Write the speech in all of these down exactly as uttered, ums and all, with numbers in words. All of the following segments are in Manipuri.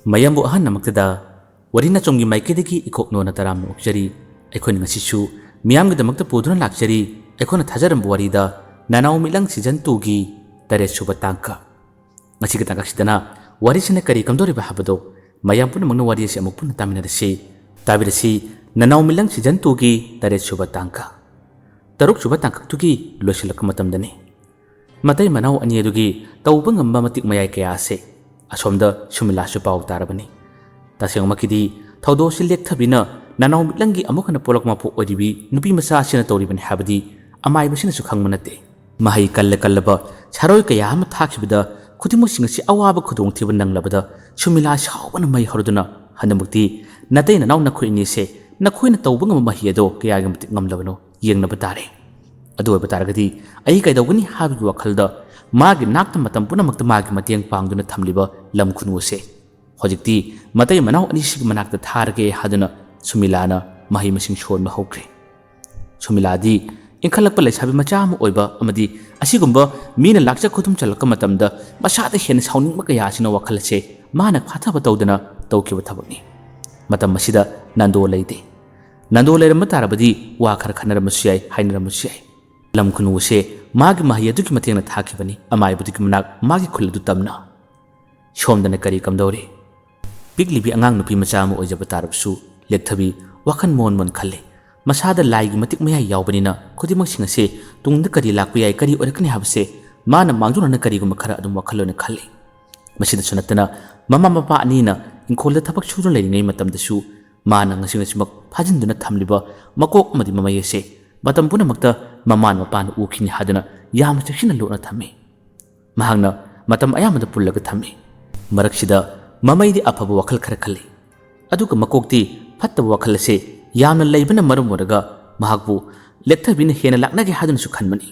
ꯃꯌꯥꯝꯕꯨ ꯑꯍꯟ ꯑꯃꯛꯇꯗ ꯋꯥꯔꯤ ꯅꯆꯣꯝꯒꯤ ꯃꯥꯏꯀꯩꯗꯒꯤ ꯏꯀꯣꯛꯅꯣꯅ ꯇꯔꯥꯝꯅ ꯑꯣꯛꯆꯔꯤ꯫ ꯑꯩꯈꯣꯏꯅ ꯉꯁꯤꯁꯨ ꯃꯤꯌꯥꯝꯒꯤꯗꯃꯛꯇ ꯄꯨꯗꯨꯅ ꯂꯥꯛꯆꯔꯤ꯫ ꯑꯩꯈꯣꯏꯅ ꯊꯥꯖꯔꯝꯕ ꯋꯥꯔꯤꯗ ꯅꯅꯥꯎ ꯃꯤꯠꯂꯪ season twoꯒꯤ ꯇꯔꯦꯠ ꯁꯨꯕ ꯇꯥꯡꯀꯛ꯫ ꯉꯁꯤꯒꯤ ꯇꯥꯡꯀꯛꯁꯤꯗꯅ ꯋꯥꯔꯤꯁꯤꯅ ꯀꯔꯤ ꯀꯝꯗꯧꯔꯤꯕ ꯍꯥꯏꯕꯗꯣ ꯃꯌꯥꯝ ꯄꯨꯝꯅꯃꯛꯅ ꯋꯥꯔꯤ ꯑꯁꯤ ꯑꯃꯨꯛ ꯄꯨꯟꯅ ꯇꯥꯃꯤꯟꯅꯔꯁꯤ꯫ ꯇꯥꯕꯤꯔꯁꯤ, ꯅꯅꯥꯎ ꯃꯤꯠꯂꯪ season twoꯒꯤ ꯇꯔꯦꯠ ꯁꯨꯕ ꯇꯥꯡꯀꯛ꯫ ꯇꯔꯨꯛ ꯁꯨꯕ ꯇꯥꯡꯀꯛꯇꯨꯒꯤ ꯂꯣꯏꯁꯤꯜꯂꯛꯄ ꯃꯇꯝꯗꯅꯤ꯫ ꯃꯇꯩ ꯃꯅꯥꯎ ꯑꯅꯤ ꯑꯗꯨꯒꯤ ꯇꯧꯕ ꯉꯝꯕ ꯃꯇꯤꯛ ꯃꯌꯥꯏ ꯀꯌꯥ ꯑꯁꯦ ꯑꯁꯣꯝꯗ ꯁꯨꯃꯤꯂꯥꯁꯨ ꯄꯥꯎ ꯇꯥꯔꯕꯅꯤ꯫ ꯇꯁꯦꯡꯃꯛꯀꯤꯗꯤ ꯊꯧꯗꯣꯛ ꯑꯁꯤ ꯂꯦꯛꯊꯕꯤꯅ ꯅꯅꯥꯎ ꯃꯤꯠꯂꯪꯒꯤ ꯑꯃꯨꯛ ꯍꯟꯅ ꯄꯣꯛꯂꯛ ꯃꯄꯣꯛ ꯑꯣꯏꯔꯤꯕꯤ ꯅꯨꯄꯤ ꯃꯆꯥ ꯑꯁꯤꯅ ꯇꯧꯔꯤꯕꯅꯤ ꯍꯥꯏꯕꯗꯤ ꯑꯃꯥꯏꯕꯁꯤꯅꯁꯨ ꯈꯪꯕ ꯅꯠꯇꯦ꯫ ꯃꯍꯩ ꯀꯜꯂ ꯀꯜꯂꯕ ꯁꯔꯣꯏ ꯀꯌꯥ ꯑꯃ ꯊꯥꯈꯤꯕꯗ ꯈꯨꯗꯤꯡꯃꯛꯁꯤꯡ ꯑꯁꯤ ꯑꯋꯥꯕ ꯈꯨꯗꯣꯡꯊꯤꯕ ꯅꯪꯂꯕꯗ ꯁꯨꯃꯤꯂꯥ ꯁꯥꯎꯕꯅ ꯃꯩ ꯍꯧꯔꯗꯨꯅ ꯍꯟꯗꯛꯃꯛꯇꯤ ꯅꯇꯩ ꯅꯅꯥꯎ ꯅꯈꯣꯏ ꯑꯅꯤꯁꯦ ꯅꯈꯣꯏꯅ ꯇꯧꯕ ꯉꯝꯕ ꯃꯍꯩ ꯑꯗꯣ ꯀꯌꯥꯒꯤ ꯃꯇꯤꯛ ꯉꯝꯂꯕꯅꯣ ꯌꯦꯡꯅꯕ ꯇꯥꯔꯦ꯫ ꯑꯗꯨ ꯑꯣꯏꯕ ꯇꯥꯔꯒꯗꯤ ꯑꯩ ꯀꯩꯗꯧꯒꯅꯤ ꯍꯥꯏꯕꯒꯤ ꯋꯥꯈꯜꯗ ꯃꯥꯒꯤ ꯅꯥꯛꯇ ꯃꯇꯝ ꯄꯨꯝꯅꯃꯛꯇ ꯃꯥꯒꯤ ꯃꯇꯦꯡ ꯄꯥꯡꯗꯨꯅ ꯊꯝꯂꯤꯕ ꯂꯝ ꯈꯨꯅꯨ ꯑꯁꯦ ꯍꯧꯖꯤꯛꯇꯤ ꯃꯇꯩ ꯃꯅꯥꯎ ꯑꯅꯤꯁꯤꯒꯤ ꯃꯅꯥꯛꯇ ꯊꯥꯔꯒꯦ ꯍꯥꯏꯗꯨꯅ ꯁꯨꯃꯤꯂꯥꯅ ꯃꯍꯩ ꯃꯁꯤꯡ ꯁꯣꯟꯕ ꯍꯧꯈ꯭ꯔꯦ꯫ ꯁꯨꯃꯤꯂꯥꯗꯤ ꯏꯟꯈꯠꯂꯛꯄ ꯂꯩꯁꯥꯕꯤ ꯃꯆꯥ ꯑꯃ ꯑꯣꯏꯕ ꯑꯃꯗꯤ ꯑꯁꯤꯒꯨꯝꯕ ꯃꯤꯅ ꯂꯥꯛꯆ ꯈꯨꯗꯨꯝ ꯆꯜꯂꯛꯄ ꯃꯇꯝꯗ ꯃꯁꯥꯗ ꯍꯦꯟꯅ ꯁꯥꯎꯅꯤꯡꯕ ꯀꯌꯥ ꯑꯁꯤꯅ ꯋꯥꯈꯜ ꯑꯁꯦ ꯃꯥꯅ ꯐꯥꯊꯕ ꯇꯧꯗꯅ ꯇꯧꯈꯤꯕ ꯊꯕꯛꯅꯤ꯫ ꯃꯇꯝ ꯑꯁꯤꯗ ꯅꯟꯗꯣ ꯂꯩꯇꯦ꯫ ꯅꯟꯗꯣ ꯂꯩꯔꯝꯕ ꯇꯥꯔꯕꯗꯤ ꯋꯥ ꯈꯔ ꯈꯟꯅꯔꯝꯕꯁꯨ ꯌꯥꯏ, ꯍꯥꯏꯅꯔꯝꯕꯁꯨ ꯌꯥꯏ꯫ ꯂꯝ ꯈꯨꯅꯨ ꯑꯁꯦ ꯃꯥꯒꯤ ꯃꯍꯩ ꯑꯗꯨꯒꯤ ꯃꯇꯦꯡꯅ ꯊꯥꯈꯤꯕꯅꯤ, ꯑꯃꯥꯏꯕꯗꯨꯒꯤ ꯃꯅꯥꯛ ꯃꯥꯒꯤ ꯈꯨꯜ ꯑꯗꯨ ꯇꯝꯅ꯫ ꯁꯣꯝꯗꯅ ꯀꯔꯤ ꯀꯝꯗꯧꯔꯤ? ꯄꯤꯛꯂꯤꯕꯤ ꯑꯉꯥꯡ ꯅꯨꯄꯤ ꯃꯆꯥ ꯑꯃ ꯑꯣꯏꯖꯕ ꯇꯥꯔꯕꯁꯨ ꯂꯦꯛꯊꯕꯤ ꯋꯥꯈꯜ ꯃꯣꯟ ꯃꯣꯟ ꯈꯜꯂꯤ꯫ ꯃꯁꯥꯗ ꯂꯥꯏꯒꯤ ꯃꯇꯤꯛ ꯃꯌꯥꯏ ꯌꯥꯎꯕꯅꯤꯅ ꯈꯨꯗꯤꯡꯃꯛꯁꯤꯡ ꯑꯁꯦ ꯇꯨꯡꯗ ꯀꯔꯤ ꯂꯥꯛꯄ ꯌꯥꯏ, ꯀꯔꯤ ꯑꯣꯏꯔꯛꯀꯅꯤ ꯍꯥꯏꯕꯁꯦ ꯃꯥꯅ ꯃꯥꯡꯖꯧꯅꯅ ꯀꯔꯤꯒꯨꯝꯕ ꯈꯔ ꯑꯗꯨꯝ ꯋꯥꯈꯜꯂꯣꯟ ꯈꯜꯂꯤ꯫ ꯃꯁꯤꯗꯁꯨ ꯅꯠꯇꯅ ꯃꯃꯥ ꯃꯄꯥ ꯑꯅꯤꯅ ꯏꯪꯈꯣꯜꯗ ꯊꯕꯛ ꯁꯨꯗꯨꯅ ꯂꯩꯔꯤꯉꯩ ꯃꯇꯝꯗꯁꯨ ꯃꯥꯅ ꯉꯁꯤ ꯉꯁꯤꯃꯛ ꯐꯥꯖꯤꯟꯗꯨꯅ ꯊꯝꯂꯤꯕ ꯃꯀꯣꯛ ꯑꯃꯗꯤ ꯃꯃꯩ ꯑꯁꯦ ꯃꯇꯝ ꯄꯨꯝꯅꯃꯛꯇ ꯃꯃꯥꯅ ꯃꯄꯥꯅ ꯎꯈꯤꯅꯤ ꯍꯥꯏꯗꯨꯅ ꯌꯥꯝꯅ ꯆꯦꯛꯁꯤꯟꯅ ꯂꯣꯠꯅ ꯊꯝꯃꯤ꯫ ꯃꯍꯥꯛꯅ ꯃꯇꯝ ꯑꯌꯥꯝꯕꯗ ꯄꯨꯜꯂꯒ ꯊꯝꯃꯤ꯫ ꯃꯔꯛꯁꯤꯗ ꯃꯃꯩꯗꯤ ꯑꯐꯕ ꯋꯥꯈꯜ ꯈꯔ ꯈꯜꯂꯤ, ꯑꯗꯨꯒ ꯃꯀꯣꯛꯇꯤ ꯐꯠꯇꯕ ꯋꯥꯈꯜ ꯑꯁꯦ ꯌꯥꯝꯅ ꯂꯩꯕꯅ ꯃꯔꯝ ꯑꯣꯏꯔꯒ ꯃꯍꯥꯛꯄꯨ ꯂꯦꯛꯊꯕꯤꯅ ꯍꯦꯟꯅ ꯂꯥꯛꯅꯒꯦ ꯍꯥꯏꯗꯨꯅꯁꯨ ꯈꯟꯕꯅꯤ꯫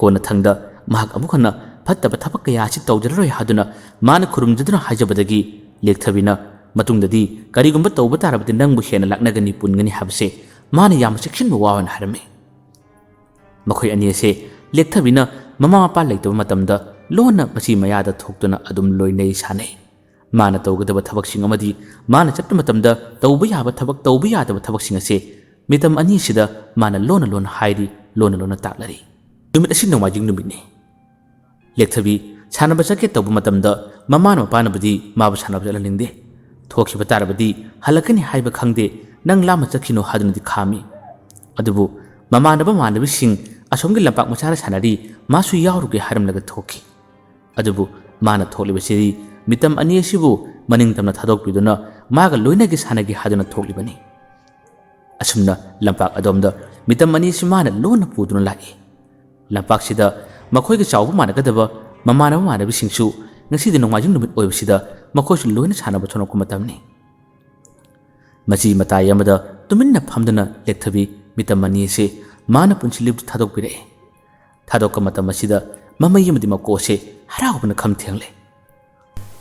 ꯀꯣꯟꯅꯊꯪꯗ ꯃꯍꯥꯛ ꯑꯃꯨꯛ ꯍꯟꯅ ꯐꯠꯇꯕ ꯊꯕꯛ ꯀꯌꯥ ꯑꯁꯤ ꯇꯧꯖꯔꯔꯣꯏ ꯍꯥꯏꯗꯨꯅ ꯃꯥꯅ ꯈꯨꯔꯨꯝꯖꯗꯨꯅ ꯍꯥꯏꯖꯕꯗꯒꯤ ꯂꯦꯛꯊꯕꯤꯅ ꯃꯇꯨꯡꯗꯗꯤ ꯀꯔꯤꯒꯨꯝꯕ ꯇꯧꯕ ꯇꯥꯔꯕꯗꯤ ꯅꯪꯕꯨ ꯍꯦꯟꯅ ꯂꯥꯛꯅꯒꯅꯤ, ꯄꯨꯟꯒꯅꯤ ꯍꯥꯏꯕꯁꯦ ꯃꯥꯅ ꯌꯥꯝꯅ ꯆꯦꯛꯁꯤꯟꯕ ꯋꯥ ꯑꯣꯏꯅ ꯍꯥꯏꯔꯝꯃꯤ꯫ ꯃꯈꯣꯏ ꯑꯅꯤ ꯑꯁꯦ ꯂꯦꯛꯊꯕꯤꯅ ꯃꯃꯥ ꯃꯄꯥ ꯂꯩꯇꯕ ꯃꯇꯝꯗ ꯂꯣꯟꯅ ꯃꯆꯤ ꯃꯌꯥꯗ ꯊꯣꯛꯇꯨꯅ ꯑꯗꯨꯝ ꯂꯣꯏꯅꯩ ꯁꯥꯟꯅꯩ꯫ ꯃꯥꯅ ꯇꯧꯒꯗꯕ ꯊꯕꯛꯁꯤꯡ ꯑꯃꯗꯤ ꯃꯥꯅ ꯆꯠꯄ ꯃꯇꯝꯗ ꯇꯧꯕ ꯌꯥꯕ ꯊꯕꯛ, ꯇꯧꯕ ꯌꯥꯗꯕ ꯊꯕꯛꯁꯤꯡ ꯑꯁꯦ ꯃꯤꯇꯝ ꯑꯅꯤ ꯑꯁꯤꯗ ꯃꯥꯅ ꯂꯣꯟꯅ ꯂꯣꯟꯅ ꯍꯥꯏꯔꯤ, ꯂꯣꯟꯅ ꯂꯣꯟꯅ ꯇꯥꯛꯂꯔꯤ꯫ ꯅꯨꯃꯤꯠ ꯑꯁꯤ ꯅꯣꯡꯃꯥꯏꯖꯤꯡ ꯅꯨꯃꯤꯠꯅꯤ꯫ ꯂꯦꯛꯊꯕꯤ ꯁꯥꯟꯅꯕ ꯆꯠꯀꯦ ꯇꯧꯕ ꯃꯇꯝꯗ ꯃꯃꯥꯅ ꯃꯄꯥꯅꯕꯨꯗꯤ ꯃꯥꯕꯨ ꯁꯥꯟꯅꯕ ꯆꯠꯍꯟꯅꯤꯡꯗꯦ꯫ ꯊꯣꯛꯈꯤꯕ ꯇꯥꯔꯕꯗꯤ ꯍꯜꯂꯛꯀꯅꯤ ꯍꯥꯏꯕ ꯈꯪꯗꯦ, ꯅꯪ ꯂꯥꯞꯅ ꯆꯠꯈꯤꯅꯨ ꯍꯥꯏꯗꯨꯅꯗꯤ ꯈꯥꯝꯃꯤ꯫ ꯑꯗꯨꯕꯨ ꯃꯃꯥꯟꯅꯕ ꯃꯃꯥꯟꯅꯕꯤꯁꯤꯡ ꯑꯁꯣꯝꯒꯤ ꯂꯝꯄꯥꯛ ꯃꯆꯥꯗ ꯁꯥꯟꯅꯔꯤ, ꯃꯥꯁꯨ ꯌꯥꯎꯔꯨꯒꯦ ꯍꯥꯏꯔꯝꯂꯒ ꯊꯣꯛꯈꯤ꯫ ꯑꯗꯨꯕꯨ ꯃꯥꯅ ꯊꯣꯛꯂꯤꯕꯁꯤꯗꯤ ꯃꯤꯇꯝ ꯑꯅꯤ ꯑꯁꯤꯕꯨ ꯃꯅꯤꯡ ꯇꯝꯅ ꯊꯥꯗꯣꯛꯄꯤꯗꯨꯅ ꯃꯥꯒ ꯂꯣꯏꯅꯒꯦ ꯁꯥꯟꯅꯒꯦ ꯍꯥꯏꯗꯨꯅ ꯊꯣꯛꯂꯤꯕꯅꯤ꯫ ꯑꯁꯨꯝꯅ ꯂꯝꯄꯥꯛ ꯑꯗꯣꯝꯗ ꯃꯤꯇꯝ ꯑꯅꯤ ꯑꯁꯤ ꯃꯥꯅ ꯂꯣꯟꯅ ꯄꯨꯗꯨꯅ ꯂꯥꯛꯏ꯫ ꯂꯝꯄꯥꯛꯁꯤꯗ ꯃꯈꯣꯏꯒ ꯆꯥꯎꯕ ꯃꯥꯟꯅꯒꯗꯕ ꯃꯃꯥꯟꯅꯕ ꯃꯃꯥꯟꯅꯕꯤꯁꯤꯡꯁꯨ ꯉꯁꯤꯗꯤ ꯅꯣꯡꯃꯥꯏꯖꯤꯡ ꯅꯨꯃꯤꯠ ꯑꯣꯏꯕꯁꯤꯗ ꯃꯈꯣꯏꯁꯨ ꯂꯣꯏꯅ ꯁꯥꯟꯅꯕ ꯊꯣꯛꯂꯛꯄ ꯃꯇꯝꯅꯤ꯫ ꯃꯆꯤ ꯃꯇꯥꯏ ꯑꯃꯗ ꯇꯨꯃꯤꯟꯅ ꯐꯝꯗꯨꯅ ꯂꯦꯛꯊꯕꯤ ꯃꯤꯇꯝ ꯑꯅꯤ ꯑꯁꯤ ꯃꯥꯅ ꯄꯨꯟꯁꯤꯜꯂꯤꯕꯗꯨ ꯊꯥꯗꯣꯛꯄꯤꯔꯛꯏ꯫ ꯊꯥꯗꯣꯛꯄ ꯃꯇꯝ ꯑꯁꯤꯗ ꯃꯃꯩ ꯑꯃꯗꯤ ꯃꯀꯣꯛ ꯑꯁꯦ ꯍꯔꯥꯎꯕꯅ ꯈꯝ ꯊꯦꯡꯂꯦ꯫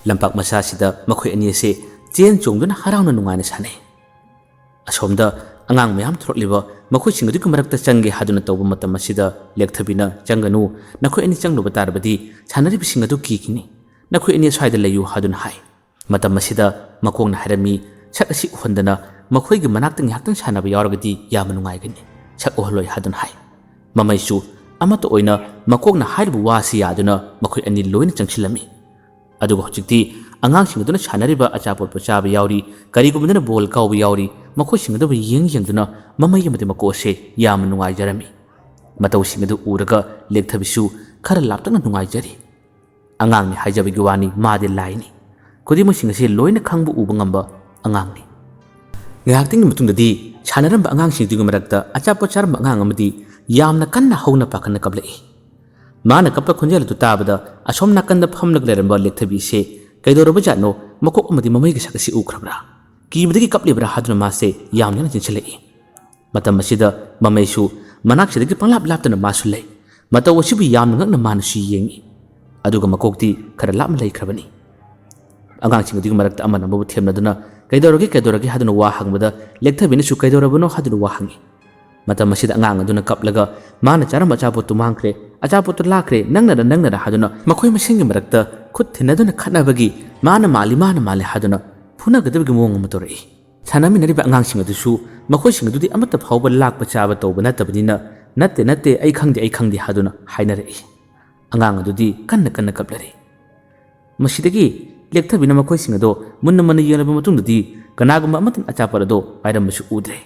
ꯂꯝꯄꯥꯛ ꯃꯆꯥꯁꯤꯗ ꯃꯈꯣꯏ ꯑꯅꯤ ꯑꯁꯦ ꯆꯦꯟ ꯆꯣꯡꯗꯨꯅ ꯍꯔꯥꯎꯅ ꯅꯨꯡꯉꯥꯏꯅ ꯁꯥꯟꯅꯩ꯫ ꯑꯁꯣꯝꯗ ꯑꯉꯥꯡ ꯃꯌꯥꯝ ꯊꯣꯛꯂꯛꯂꯤꯕ ꯃꯈꯣꯏꯁꯤꯡ ꯑꯗꯨꯒꯤ ꯃꯔꯛꯇ ꯆꯪꯒꯦ ꯍꯥꯏꯗꯨꯅ ꯇꯧꯕ ꯃꯇꯝ ꯑꯁꯤꯗ ꯂꯦꯛꯊꯕꯤꯅ, "ꯆꯪꯒꯅꯨ, ꯅꯈꯣꯏ ꯑꯅꯤ ꯆꯪꯂꯨꯕ ꯇꯥꯔꯕꯗꯤ ꯁꯥꯟꯅꯔꯤꯕꯁꯤꯡ ꯑꯗꯨ ꯀꯤꯈꯤꯅꯤ, ꯅꯈꯣꯏ ꯑꯅꯤ ꯑꯁ꯭ꯋꯥꯏꯗ ꯂꯩꯌꯨ" ꯍꯥꯏꯗꯨꯅ ꯍꯥꯏ꯫ ꯃꯇꯝ ꯑꯁꯤꯗ ꯃꯀꯣꯛꯅ ꯍꯥꯏꯔꯝꯃꯤ, "ꯁꯛ ꯑꯁꯤ ꯎꯍꯟꯗꯅ ꯃꯈꯣꯏꯒꯤ ꯃꯅꯥꯛꯇ ꯉꯥꯏꯍꯥꯛꯇꯪ ꯁꯥꯟꯅꯕ ꯌꯥꯎꯔꯒꯗꯤ ꯌꯥꯝꯅ ꯅꯨꯡꯉꯥꯏꯒꯅꯤ, ꯁꯛ ꯎꯍꯜꯂꯣꯏ" ꯍꯥꯏꯗꯨꯅ ꯍꯥꯏ꯫ ꯃꯃꯩꯁꯨ ꯑꯃꯠꯇ ꯑꯣꯏꯅ ꯃꯀꯣꯛꯅ ꯍꯥꯏꯔꯤꯕ ꯋꯥꯁꯤ ꯌꯥꯗꯨꯅ ꯃꯈꯣꯏ ꯑꯅꯤ ꯂꯣꯏꯅ ꯆꯪꯁꯤꯜꯂꯝꯃꯤ꯫ ꯑꯗꯨꯒ ꯍꯧꯖꯤꯛꯇꯤ ꯑꯉꯥꯡꯁꯤꯡ ꯑꯗꯨꯅ ꯁꯥꯟꯅꯔꯤꯕ ꯑꯆꯥꯄꯣꯠꯄꯨ ꯆꯥꯕ ꯌꯥꯎꯔꯤ, ꯀꯔꯤꯒꯨꯝꯕꯗꯅ ꯕꯣꯜ ꯀꯥꯎꯕ ꯌꯥꯎꯔꯤ, ꯃꯈꯣꯏꯁꯤꯡ ꯑꯗꯨꯕꯨ ꯌꯦꯡ ꯌꯦꯡꯗꯨꯅ ꯃꯃꯩ ꯑꯃꯗꯤ ꯃꯀꯣꯛ ꯑꯁꯦ ꯌꯥꯝꯅ ꯅꯨꯡꯉꯥꯏꯖꯔꯝꯃꯤ꯫ ꯃꯇꯧꯁꯤꯡ ꯑꯗꯨ ꯎꯔꯒ ꯂꯦꯛꯊꯕꯤꯁꯨ ꯈꯔ ꯂꯥꯞꯇꯛꯅ ꯅꯨꯡꯉꯥꯏꯖꯔꯤ꯫ ꯑꯉꯥꯡꯅꯤ ꯍꯥꯏꯖꯕꯒꯤ ꯋꯥꯅꯤ, ꯃꯥꯗꯤ ꯂꯥꯏꯅꯤ꯫ ꯈꯨꯗꯤꯡꯃꯛꯁꯤꯡ ꯑꯁꯤ ꯂꯣꯏꯅ ꯈꯪꯕ ꯎꯕ ꯉꯝꯕ ꯑꯉꯥꯡꯅꯤ꯫ ꯉꯥꯏꯍꯥꯛꯇꯪꯒꯤ ꯃꯇꯨꯡꯗꯗꯤ ꯁꯥꯟꯅꯔꯝꯕ ꯑꯉꯥꯡꯁꯤꯡꯗꯨꯒꯤ ꯃꯔꯛꯇ ꯑꯆꯥꯄꯣꯠ ꯆꯥꯔꯝꯕ ꯑꯉꯥꯡ ꯑꯃꯗꯤ ꯌꯥꯝꯅ ꯀꯟꯅ ꯍꯧꯅ ꯄꯥꯈꯠꯅ ꯀꯞꯂꯛꯏ꯫ ꯃꯥꯅ ꯀꯞꯄ ꯈꯣꯟꯖꯦꯜ ꯑꯗꯨ ꯇꯥꯕꯗ ꯑꯁꯣꯝ ꯅꯥꯀꯟꯗ ꯐꯝꯂꯒ ꯂꯩꯔꯝꯕ ꯂꯦꯛꯊꯕꯤꯁꯦ ꯀꯩꯗꯧꯔꯕꯖꯥꯠꯅꯣ, ꯃꯀꯣꯛ ꯑꯃꯗꯤ ꯃꯃꯩꯒꯤ ꯁꯛ ꯑꯁꯤ ꯎꯈ꯭ꯔꯕ꯭ꯔꯥ? ꯀꯤꯕꯗꯒꯤ ꯀꯞꯂꯤꯕ꯭ꯔꯥ ꯍꯥꯏꯗꯨꯅ ꯃꯥꯁꯦ ꯌꯥꯝ ꯌꯥꯝꯅ ꯆꯦꯟꯁꯤꯜꯂꯛꯏ꯫ ꯃꯇꯝ ꯑꯁꯤꯗ ꯃꯃꯩꯁꯨ ꯃꯅꯥꯛꯁꯤꯗꯒꯤ ꯄꯪꯂꯥꯞ ꯂꯥꯞꯇꯅ ꯃꯥꯁꯨ ꯂꯩ꯫ ꯃꯇꯧ ꯑꯁꯤꯕꯨ ꯌꯥꯝꯅ ꯉꯛꯅ ꯃꯥꯅꯁꯨ ꯌꯦꯡꯏ꯫ ꯑꯗꯨꯒ ꯃꯀꯣꯛꯇꯤ ꯈꯔ ꯂꯥꯞꯅ ꯂꯩꯈ꯭ꯔꯕꯅꯤ꯫ ꯑꯉꯥꯡꯁꯤꯡ ꯑꯗꯨꯒꯤ ꯃꯔꯛꯇ ꯑꯃꯅ ꯑꯃꯕꯨ ꯊꯦꯝꯅꯗꯨꯅ, "ꯀꯩꯗꯧꯔꯒꯦ, ꯀꯩꯗꯧꯔꯒꯦ?" ꯍꯥꯏꯗꯨꯅ ꯋꯥ ꯍꯪꯕꯗ ꯂꯦꯛꯊꯕꯤꯅꯁꯨ, "ꯀꯩꯗꯧꯔꯕꯅꯣ?" ꯍꯥꯏꯗꯨꯅ ꯋꯥ ꯍꯪꯏ꯫ ꯃꯇꯝ ꯑꯁꯤꯗ ꯑꯉꯥꯡ ꯑꯗꯨꯅ ꯀꯞꯂꯒ ꯃꯥꯅ ꯆꯥꯔꯝꯕ ꯑꯆꯥꯄꯣꯠꯇꯨ ꯃꯥꯡꯈ꯭ꯔꯦ, ꯑꯆꯥꯄꯣꯠꯇꯨ ꯂꯥꯛꯈ꯭ꯔꯦ, ꯅꯪꯅꯔ ꯅꯪꯅꯔ ꯍꯥꯏꯗꯨꯅ ꯃꯈꯣꯏ ꯃꯁꯦꯟꯒꯤ ꯃꯔꯛꯇ ꯈꯨꯠ ꯊꯤꯟꯅꯗꯨꯅ ꯈꯠꯅꯕꯒꯤ ꯃꯥꯅ ꯃꯥꯜꯂꯤ ꯃꯥꯅ ꯃꯥꯜꯂꯤ ꯍꯥꯏꯗꯨꯅ ꯐꯨꯅꯒꯗꯕꯒꯤ ꯃꯑꯣꯡ ꯑꯃ ꯇꯧꯔꯛꯏ꯫ ꯁꯥꯟꯅꯃꯤꯟꯅꯔꯤꯕ ꯑꯉꯥꯡꯁꯤꯡ ꯑꯗꯨꯁꯨ ꯃꯈꯣꯏꯁꯤꯡ ꯑꯗꯨꯗꯤ ꯑꯃꯠꯇ ꯐꯥꯎꯕ ꯂꯥꯛꯄ ꯆꯥꯕ ꯇꯧꯕ ꯅꯠꯇꯕꯅꯤꯅ, "ꯅꯠꯇꯦ, ꯅꯠꯇꯦ, ꯑꯩ ꯈꯪꯗꯦ, ꯑꯩ ꯈꯪꯗꯦ" ꯍꯥꯏꯗꯨꯅ ꯍꯥꯏꯅꯔꯛꯏ꯫ ꯑꯉꯥꯡ ꯑꯗꯨꯗꯤ ꯀꯟꯅ ꯀꯟꯅ ꯀꯞꯂꯔꯦ꯫ ꯃꯁꯤꯗꯒꯤ ꯂꯦꯛꯊꯕꯤꯅ ꯃꯈꯣꯏꯁꯤꯡ ꯑꯗꯣ ꯃꯨꯟꯅ ꯃꯨꯟꯅ ꯌꯦꯡꯂꯕ ꯃꯇꯨꯡꯗꯗꯤ ꯀꯅꯥꯒꯨꯝꯕ ꯑꯃꯠꯇꯅ ꯑꯆꯥꯄꯣꯠ ꯑꯗꯣ ꯄꯥꯏꯔꯝꯕꯁꯨ ꯎꯗ꯭ꯔꯦ꯫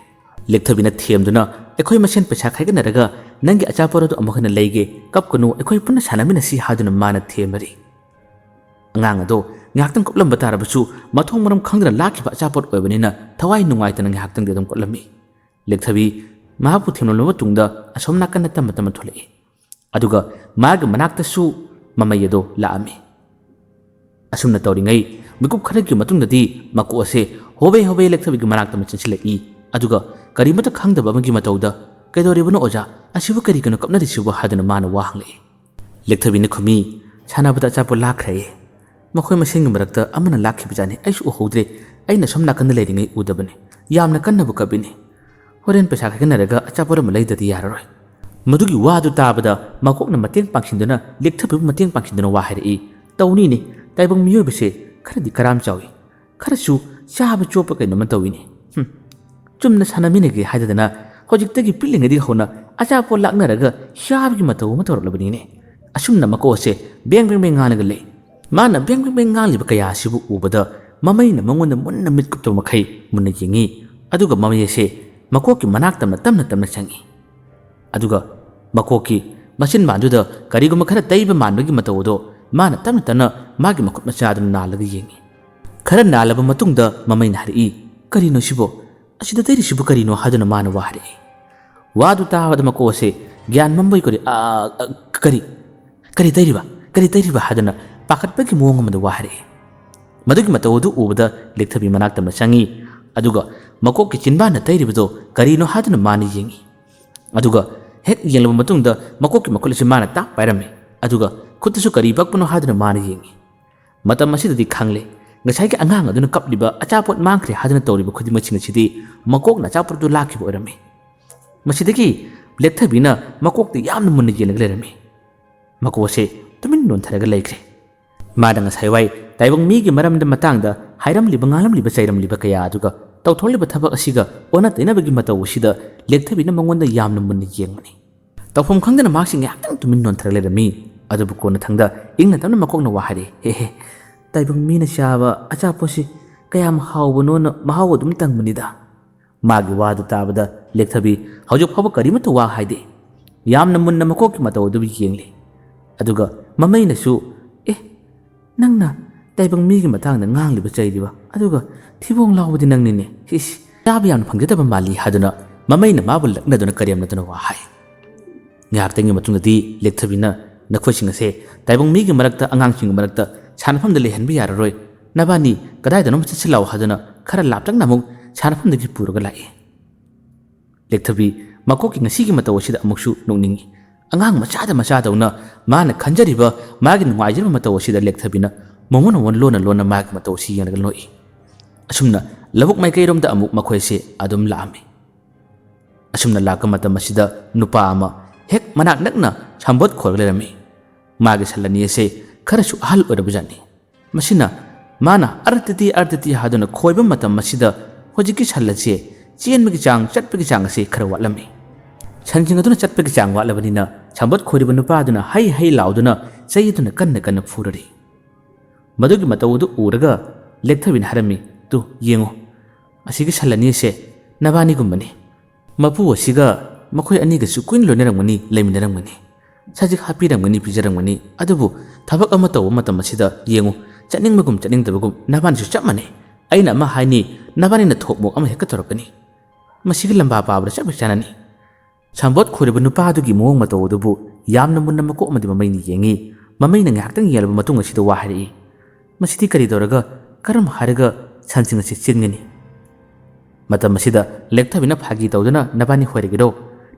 ꯂꯦꯛꯊꯕꯤꯅ ꯊꯦꯝꯗꯨꯅ, "ꯑꯩꯈꯣꯏ ꯃꯁꯦꯟ ꯄꯩꯁꯥ ꯈꯥꯏꯒꯠꯅꯔꯒ ꯅꯪꯒꯤ ꯑꯆꯥꯄꯣꯠ ꯑꯗꯣ ꯑꯃꯨꯛ ꯍꯟꯅ ꯂꯩꯒꯦ, ꯀꯞꯀꯅꯨ, ꯑꯩꯈꯣꯏ ꯄꯨꯟꯅ ꯁꯥꯟꯅꯃꯤꯟꯅꯁꯤ" ꯍꯥꯏꯗꯨꯅ ꯃꯥꯅ ꯊꯦꯝꯃꯔꯤ꯫ ꯑꯉꯥꯡ ꯑꯗꯣ ꯉꯥꯏꯍꯥꯛꯇꯪ ꯀꯞꯂꯝꯕ ꯇꯥꯔꯕꯁꯨ ꯃꯊꯣꯡ ꯃꯔꯝ ꯈꯪꯗꯅ ꯂꯥꯛꯈꯤꯕ ꯑꯆꯥꯄꯣꯠ ꯑꯣꯏꯕꯅꯤꯅ ꯊꯋꯥꯏ ꯅꯨꯡꯉꯥꯏꯇꯅ ꯉꯥꯏꯍꯥꯛꯇꯪꯗꯤ ꯑꯗꯨꯝ ꯀꯞꯂꯝꯃꯤ꯫ ꯂꯦꯛꯊꯕꯤ ꯃꯍꯥꯛꯄꯨ ꯊꯦꯝꯂꯝꯂꯕ ꯃꯇꯨꯡꯗ ꯑꯁꯣꯝ ꯅꯥꯀꯟꯗ ꯇꯞꯅ ꯇꯞꯅ ꯊꯣꯛꯂꯛꯏ꯫ ꯑꯗꯨꯒ ꯃꯥꯒꯤ ꯃꯅꯥꯛꯇꯁꯨ ꯃꯃꯩ ꯑꯗꯣ ꯂꯥꯛꯑꯝꯃꯤ꯫ ꯑꯁꯨꯝꯅ ꯇꯧꯔꯤꯉꯩ ꯃꯤꯀꯨꯞ ꯈꯔꯒꯤ ꯃꯇꯨꯡꯗꯗꯤ ꯃꯀꯣꯛ ꯑꯁꯦ ꯍꯣꯕꯦ ꯍꯣꯕꯦ ꯂꯦꯛꯊꯕꯤꯒꯤ ꯃꯅꯥꯛꯇ ꯑꯃ ꯆꯪꯁꯤꯜꯂꯛꯏ꯫ ꯑꯗꯨꯒ ꯀꯔꯤꯃꯠꯇ ꯈꯪꯗꯕ ꯑꯃꯒꯤ ꯃꯇꯧꯗ, "ꯀꯩꯗꯧꯔꯤꯕꯅꯣ ꯑꯣꯖꯥ? ꯑꯁꯤꯕꯨ ꯀꯔꯤꯒꯤꯅꯣ ꯀꯞꯅꯔꯤꯁꯤꯕꯨ?" ꯍꯥꯏꯗꯨꯅ ꯃꯥꯅ ꯋꯥ ꯍꯪꯂꯛꯏ꯫ ꯂꯦꯛꯊꯕꯤꯅ ꯈꯨꯝꯃꯤ, "ꯁꯥꯟꯅꯕꯗ ꯑꯆꯥꯄꯣꯠ ꯂꯥꯛꯈ꯭ꯔꯦ꯫ ꯃꯈꯣꯏ ꯃꯁꯦꯟꯒꯤ ꯃꯔꯛꯇ ꯑꯃꯅ ꯂꯥꯛꯈꯤꯕꯖꯥꯠꯅꯤ, ꯑꯩꯁꯨ ꯎꯍꯧꯗ꯭ꯔꯦ꯫ ꯑꯩꯅ ꯁꯣꯝ ꯅꯥꯀꯟꯗ ꯂꯩꯔꯤꯉꯩ ꯎꯗꯕꯅꯤ꯫ ꯌꯥꯝꯅ ꯀꯟꯅꯕꯨ ꯀꯞꯄꯤꯅꯤ꯫ ꯍꯣꯔꯦꯟ ꯄꯩꯁꯥ ꯈꯥꯏꯒꯠꯅꯔꯒ ꯑꯆꯥꯄꯣꯠ ꯑꯃ ꯂꯩꯗ꯭ꯔꯗꯤ ꯌꯥꯔꯔꯣꯏ꯫" ꯃꯗꯨꯒꯤ ꯋꯥꯗꯨ ꯇꯥꯕꯗ ꯃꯀꯣꯛꯅ ꯃꯇꯦꯡ ꯄꯥꯡꯁꯤꯟꯗꯨꯅ ꯂꯦꯛꯊꯕꯤꯕꯨ ꯃꯇꯦꯡ ꯄꯥꯡꯁꯤꯟꯗꯨꯅ ꯋꯥ ꯍꯥꯏꯔꯛꯏ꯫ "ꯇꯧꯅꯤꯅꯦ, ꯇꯥꯏꯕꯪ ꯃꯤꯑꯣꯏꯕꯁꯦ ꯈꯔꯗꯤ ꯀꯔꯥꯝ ꯆꯥꯎꯏ꯫ ꯈꯔꯁꯨ ꯆꯥꯕ ꯆꯣꯞꯄ ꯀꯩꯅꯣꯝꯃ ꯇꯧꯏꯅꯦ꯫ ꯍꯨꯝ, ꯆꯨꯝꯅ ꯁꯥꯟꯅꯃꯤꯟꯅꯒꯦ ꯍꯥꯏꯗꯗꯅ ꯍꯧꯖꯤꯛꯇꯒꯤ ꯄꯤꯛꯂꯤꯉꯩꯗꯒꯤ ꯍꯧꯅ ꯑꯆꯥꯄꯣꯠ ꯂꯥꯛꯅꯔꯒ ꯆꯥꯕꯒꯤ ꯃꯇꯧ ꯑꯃ ꯇꯧꯔꯛꯂꯕꯅꯤꯅꯦ꯫" ꯑꯁꯨꯝꯅ ꯃꯀꯣꯛ ꯑꯁꯦ ꯕꯦꯡ ꯕꯦꯡ ꯕꯦꯡ ꯉꯥꯡꯂꯒ ꯂꯩ꯫ ꯃꯥꯅ ꯕꯦꯡ ꯕꯦꯡ ꯕꯦꯡ ꯉꯥꯡꯂꯤꯕ ꯀꯌꯥ ꯑꯁꯤꯕꯨ ꯎꯕꯗ ꯃꯃꯩꯅ ꯃꯉꯣꯟꯗ ꯃꯨꯟꯅ ꯃꯤꯠ ꯀꯨꯞꯇꯕ ꯃꯈꯩ ꯃꯨꯟꯅ ꯌꯦꯡꯉꯤ꯫ ꯑꯗꯨꯒ ꯃꯃꯩ ꯑꯁꯦ ꯃꯀꯣꯛꯀꯤ ꯃꯅꯥꯛ ꯇꯝꯅ ꯇꯞꯅ ꯇꯞꯅ ꯆꯪꯉꯤ꯫ ꯑꯗꯨꯒ ꯃꯀꯣꯛꯀꯤ ꯃꯆꯤꯟꯕꯥꯟꯗꯨꯗ ꯀꯔꯤꯒꯨꯝꯕ ꯈꯔ ꯇꯩꯕ ꯃꯥꯟꯕꯒꯤ ꯃꯇꯧ ꯑꯗꯣ ꯃꯥꯅ ꯇꯞꯅ ꯇꯞꯅ ꯃꯥꯒꯤ ꯃꯈꯨꯠ ꯃꯆꯥꯗꯨꯅ ꯅꯥꯜꯂꯒ ꯌꯦꯡꯉꯤ꯫ ꯈꯔ ꯅꯥꯜꯂꯕ ꯃꯇꯨꯡꯗ ꯃꯃꯩꯅ ꯍꯥꯏꯔꯛꯏ, "ꯀꯔꯤꯅꯣ ꯁꯤꯕꯣ? ꯑꯁꯤꯗ ꯇꯩꯔꯤꯁꯤꯕꯨ ꯀꯔꯤꯅꯣ?" ꯍꯥꯏꯗꯨꯅ ꯃꯥꯅ ꯋꯥ ꯍꯥꯏꯔꯛꯏ꯫ ꯋꯥꯗꯨ ꯇꯥꯕꯗ ꯃꯀꯣꯛ ꯑꯁꯦ ꯒ꯭ꯌꯥꯟ ꯃꯝꯕꯣꯏ ꯀꯔꯤ, "ꯑ, ꯑ, ꯀꯔꯤ? ꯀꯔꯤ ꯇꯩꯔꯤꯕ? ꯀꯔꯤ ꯇꯩꯔꯤꯕ?" ꯍꯥꯏꯗꯨꯅ ꯄꯥꯈꯠꯄꯒꯤ ꯃꯑꯣꯡ ꯑꯃꯗ ꯋꯥ ꯍꯥꯏꯔꯛꯏ꯫ ꯃꯗꯨꯒꯤ ꯃꯇꯧ ꯑꯗꯨ ꯎꯕꯗ ꯂꯦꯛꯊꯕꯤ ꯃꯅꯥꯛꯇ ꯑꯃ ꯆꯪꯉꯤ꯫ ꯑꯗꯨꯒ ꯃꯀꯣꯛꯀꯤ ꯆꯤꯟꯕꯥꯟꯗ ꯇꯩꯔꯤꯕꯗꯣ ꯀꯔꯤꯅꯣ ꯍꯥꯏꯗꯨꯅ ꯃꯥꯅ ꯌꯦꯡꯉꯤ꯫ ꯑꯗꯨꯒ ꯍꯦꯛ ꯌꯦꯡꯂꯕ ꯃꯇꯨꯡꯗ ꯃꯀꯣꯛꯀꯤ ꯃꯈꯨꯠ ꯑꯁꯤ ꯃꯥꯅ ꯇꯥꯛ ꯄꯥꯏꯔꯝꯃꯤ꯫ ꯑꯗꯨꯒ ꯈꯨꯠꯇꯁꯨ ꯀꯔꯤ ꯄꯛꯄꯅꯣ ꯍꯥꯏꯗꯨꯅ ꯃꯥꯅ ꯌꯦꯡꯉꯤ꯫ ꯃꯇꯝ ꯑꯁꯤꯗꯗꯤ ꯈꯪꯂꯦ, ꯉꯁꯥꯏꯒꯤ ꯑꯉꯥꯡ ꯑꯗꯨꯅ ꯀꯞꯂꯤꯕ, ꯑꯆꯥꯄꯣꯠ ꯃꯥꯡꯈ꯭ꯔꯦ ꯍꯥꯏꯗꯨꯅ ꯇꯧꯔꯤꯕ ꯈꯨꯗꯤꯡꯃꯛꯁꯤꯡ ꯑꯁꯤꯗꯤ ꯃꯀꯣꯛꯅ ꯑꯆꯥꯄꯣꯠ ꯑꯗꯨ ꯂꯥꯛꯈꯤꯕ ꯑꯣꯏꯔꯝꯃꯤ꯫ ꯃꯁꯤꯗꯒꯤ ꯂꯦꯛꯊꯕꯤꯅ ꯃꯀꯣꯛꯇ ꯌꯥꯝꯅ ꯃꯨꯟꯅ ꯌꯦꯡꯂꯒ ꯂꯩꯔꯝꯃꯤ꯫ ꯃꯀꯣꯛ ꯑꯁꯦ ꯇꯨꯃꯤꯟ ꯅꯣꯟꯊꯔꯒ ꯂꯩꯈ꯭ꯔꯦ꯫ ꯃꯥꯅ ꯉꯁꯥꯏ ꯋꯥꯏ ꯇꯥꯏꯕꯪ ꯃꯤꯒꯤ ꯃꯔꯝꯗ ꯃꯇꯥꯡꯗ ꯍꯥꯏꯔꯝꯂꯤꯕ, ꯉꯥꯡꯂꯝꯂꯤꯕ, ꯆꯩꯔꯝꯂꯤꯕ ꯀꯌꯥ ꯑꯗꯨꯒ ꯇꯧꯊꯣꯛꯂꯤꯕ ꯊꯕꯛ ꯑꯁꯤꯒ ꯑꯣꯟꯅ ꯇꯩꯅꯕꯒꯤ ꯃꯇꯧ ꯑꯁꯤꯗ ꯂꯦꯛꯊꯕꯤꯅ ꯃꯉꯣꯟꯗ ꯌꯥꯝꯅ ꯃꯨꯟꯅ ꯌꯦꯡꯕꯅꯤ꯫ ꯇꯧꯐꯝ ꯈꯪꯗꯅ ꯃꯍꯥꯛꯁꯤ ꯉꯥꯏꯍꯥꯛꯇꯪ ꯇꯨꯃꯤꯟ ꯅꯣꯟꯊꯔꯒ ꯂꯩꯔꯝꯃꯤ꯫ ꯑꯗꯨꯕꯨ ꯀꯣꯟꯅꯊꯪꯗ ꯏꯪꯅ ꯇꯞꯅ ꯃꯀꯣꯛꯅ ꯋꯥ ꯍꯥꯏꯔꯛꯏ, "ꯍꯦ ꯍꯦ, ꯇꯥꯏꯕꯪ ꯃꯤꯅ ꯆꯥꯕ ꯑꯆꯥꯄꯣꯠꯁꯤ ꯀꯌꯥꯝ ꯍꯥꯎꯕꯅꯣꯅ ꯃꯍꯥꯎ ꯑꯗꯨꯝ ꯇꯪꯕꯅꯤꯗ"꯫ ꯃꯥꯒꯤ ꯋꯥꯗꯨ ꯇꯥꯕꯗ ꯂꯦꯛꯊꯕꯤ ꯍꯧꯖꯤꯛ ꯐꯥꯎꯕ ꯀꯔꯤꯃꯠꯇ ꯋꯥ ꯍꯥꯏꯗꯦ꯫ ꯌꯥꯝꯅ ꯃꯨꯟꯅ ꯃꯀꯣꯛꯀꯤ ꯃꯇꯧ ꯑꯗꯨꯕꯨ ꯌꯦꯡꯂꯤ꯫ ꯑꯗꯨꯒ ꯃꯃꯩꯅꯁꯨ, "ꯑꯦ, ꯅꯪꯅ ꯇꯥꯏꯕꯪ ꯃꯤꯒꯤ ꯃꯇꯥꯡꯗ ꯉꯥꯡꯂꯤꯕ ꯆꯩꯔꯤꯕ, ꯑꯗꯨꯒ ꯊꯤꯕꯣꯡ ꯂꯥꯎꯕꯗꯤ ꯅꯪꯅꯤꯅꯦ꯫ ꯏꯁ, ꯆꯥꯕ ꯌꯥꯝꯅ ꯐꯪꯖꯗꯕ ꯃꯥꯜꯂꯤ" ꯍꯥꯏꯗꯨꯅ ꯃꯃꯩꯅ ꯃꯥꯕꯨ ꯂꯛꯅꯗꯨꯅ ꯀꯔꯦꯝꯅꯗꯨꯅ ꯋꯥ ꯍꯥꯏ꯫ ꯉꯥꯏꯍꯥꯛꯇꯪꯒꯤ ꯃꯇꯨꯡꯗꯗꯤ ꯂꯦꯛꯊꯕꯤꯅ, "ꯅꯈꯣꯏꯁꯤꯡ ꯑꯁꯦ ꯇꯥꯏꯕꯪ ꯃꯤꯒꯤ ꯃꯔꯛꯇ, ꯑꯉꯥꯡꯁꯤꯡꯒꯤ ꯃꯔꯛꯇ ꯁꯥꯟꯅꯐꯝꯗ ꯂꯩꯍꯟꯕ ꯌꯥꯔꯔꯣꯏ꯫ ꯅꯕꯥꯅꯤ ꯀꯗꯥꯏꯗꯅꯣꯝ ꯆꯠꯁꯤ ꯂꯥꯛꯑꯣ" ꯍꯥꯏꯗꯨꯅ ꯈꯔ ꯂꯥꯞꯇꯛꯅ ꯑꯃꯨꯛ ꯁꯥꯟꯅꯐꯝꯗꯒꯤ ꯄꯨꯔꯒ ꯂꯥꯛꯏ꯫ ꯂꯦꯛꯊꯕꯤ ꯃꯀꯣꯛꯀꯤ ꯉꯁꯤꯒꯤ ꯃꯇꯧ ꯑꯁꯤꯗ ꯑꯃꯨꯛꯁꯨ ꯅꯣꯛꯅꯤꯡꯏ꯫ ꯑꯉꯥꯡ ꯃꯆꯥꯗ ꯃꯆꯥꯗꯧꯅ ꯃꯥꯅ ꯈꯟꯖꯔꯤꯕ, ꯃꯥꯒꯤ ꯅꯨꯡꯉꯥꯏꯖꯔꯤꯕ ꯃꯇꯧ ꯑꯁꯤꯗ ꯂꯦꯛꯊꯕꯤꯅ ꯃꯉꯣꯟ ꯃꯉꯣꯟ ꯂꯣꯟꯅ ꯂꯣꯟꯅ ꯃꯥꯒꯤ ꯃꯇꯧ ꯑꯁꯤ ꯌꯦꯡꯂꯒ ꯅꯣꯛꯏ꯫ ꯑꯁꯨꯝꯅ ꯂꯧꯕꯨꯛ ꯃꯥꯏꯀꯩꯔꯣꯝꯗ ꯑꯃꯨꯛ ꯃꯈꯣꯏꯁꯦ ꯑꯗꯨꯝ ꯂꯥꯛꯑꯝꯃꯤ꯫ ꯑꯁꯨꯝꯅ ꯂꯥꯛꯄ ꯃꯇꯝ ꯑꯁꯤꯗ ꯅꯨꯄꯥ ꯑꯃ ꯍꯦꯛ ꯃꯅꯥꯛ ꯅꯛꯅ ꯁꯝꯕꯣꯠ ꯈꯣꯏꯔꯒ ꯂꯩꯔꯝꯃꯤ꯫ ꯃꯥꯒꯤ ꯁꯟ ꯑꯅꯤ ꯑꯁꯦ ꯈꯔꯁꯨ ꯑꯍꯜ ꯑꯣꯏꯔꯕꯖꯥꯠꯅꯤ꯫ ꯃꯁꯤꯅ ꯃꯥꯅ "ꯑꯔꯇꯇꯤ, ꯑꯔꯇꯇꯤ" ꯍꯥꯏꯗꯨꯅ ꯈꯣꯏꯕ ꯃꯇꯝ ꯑꯁꯤꯗ ꯍꯧꯖꯤꯛꯀꯤ ꯁꯟ ꯑꯁꯦ ꯆꯦꯟꯕꯒꯤ ꯆꯥꯡ, ꯆꯠꯄꯒꯤ ꯆꯥꯡ ꯑꯁꯤ ꯈꯔ ꯋꯥꯠꯂꯝꯃꯤ꯫ ꯁꯟꯁꯤꯡ ꯑꯗꯨꯅ ꯆꯠꯄꯒꯤ ꯆꯥꯡ ꯋꯥꯠꯂꯕꯅꯤꯅ ꯁꯝꯕꯣꯠ ꯈꯣꯏꯔꯤꯕ ꯅꯨꯄꯥ ꯑꯗꯨꯅ ꯍꯩ ꯍꯩ ꯂꯥꯎꯗꯨꯅ ꯆꯩ ꯑꯗꯨꯅ ꯀꯟꯅ ꯀꯟꯅ ꯐꯨꯔꯔꯤ꯫ ꯃꯗꯨꯒꯤ ꯃꯇꯧ ꯑꯗꯨ ꯎꯔꯒ ꯂꯦꯛꯊꯕꯤꯅ ꯍꯥꯏꯔꯝꯃꯤ, "ꯇꯨ, ꯌꯦꯡꯉꯨ, ꯑꯁꯤꯒꯤ ꯁꯟ ꯑꯅꯤ ꯑꯁꯦ ꯅꯕꯥꯅꯤꯒꯨꯝꯕꯅꯤ꯫ ꯃꯄꯨ ꯑꯁꯤꯒ ꯃꯈꯣꯏ ꯑꯅꯤꯒꯁꯨ ꯀꯨꯏꯅ ꯂꯣꯏꯅꯔꯝꯒꯅꯤ, ꯂꯩꯃꯤꯟꯅꯔꯝꯒꯅꯤ꯫ ꯁꯖꯤꯛ ꯍꯥꯞꯄꯤꯔꯝꯒꯅꯤ, ꯄꯤꯖꯔꯝꯒꯅꯤ꯫ ꯑꯗꯨꯕꯨ ꯊꯕꯛ ꯑꯃ ꯇꯧꯕ ꯃꯇꯝ ꯑꯁꯤꯗ ꯌꯦꯡꯉꯨ, ꯆꯠꯅꯤꯡꯕꯒꯨꯝ ꯆꯠꯅꯤꯡꯗꯕꯒꯨꯝ ꯅꯕꯥꯅꯤꯁꯨ ꯆꯞ ꯃꯥꯟꯅꯩ꯫ ꯑꯩꯅ ꯑꯃ ꯍꯥꯏꯅꯤ, ꯅꯕꯥꯅꯤꯅ ꯊꯣꯛ ꯃꯣꯛ ꯑꯃ ꯍꯦꯛꯇ ꯇꯧꯔꯛꯀꯅꯤ꯫ ꯃꯁꯤꯒ ꯂꯝꯕꯥ ꯄꯥꯕꯗ ꯆꯞ ꯍꯦꯛ ꯆꯥꯟꯅꯅꯤ"꯫ ꯁꯝꯕꯣꯠ ꯈꯣꯏꯔꯤꯕ ꯅꯨꯄꯥ ꯑꯗꯨꯒꯤ ꯃꯑꯣꯡ ꯃꯇꯧ ꯑꯗꯨꯕꯨ ꯌꯥꯝꯅ ꯃꯨꯟꯅ ꯃꯀꯣꯛ ꯑꯃꯗꯤ ꯃꯃꯩꯅ ꯌꯦꯡꯉꯤ꯫ ꯃꯃꯩꯅ ꯉꯥꯏꯍꯥꯛꯇꯪ ꯌꯦꯡꯂꯕ ꯃꯇꯨꯡ ꯑꯁꯤꯗ ꯋꯥ ꯍꯥꯏꯔꯛꯏ, "ꯃꯁꯤꯗꯤ ꯀꯔꯤ ꯇꯧꯔꯒ, ꯀꯔꯝ ꯍꯥꯏꯔꯒ ꯁꯟꯁꯤꯡ ꯑꯁꯤ ꯆꯦꯟꯒꯅꯤ?" ꯃꯇꯝ ꯑꯁꯤꯗ ꯂꯦꯛꯊꯕꯤꯅ ꯐꯥꯒꯤ ꯇꯧꯗꯨꯅ, "ꯅꯕꯥꯅꯤ ꯍꯣꯏꯔꯒꯦꯔꯣ?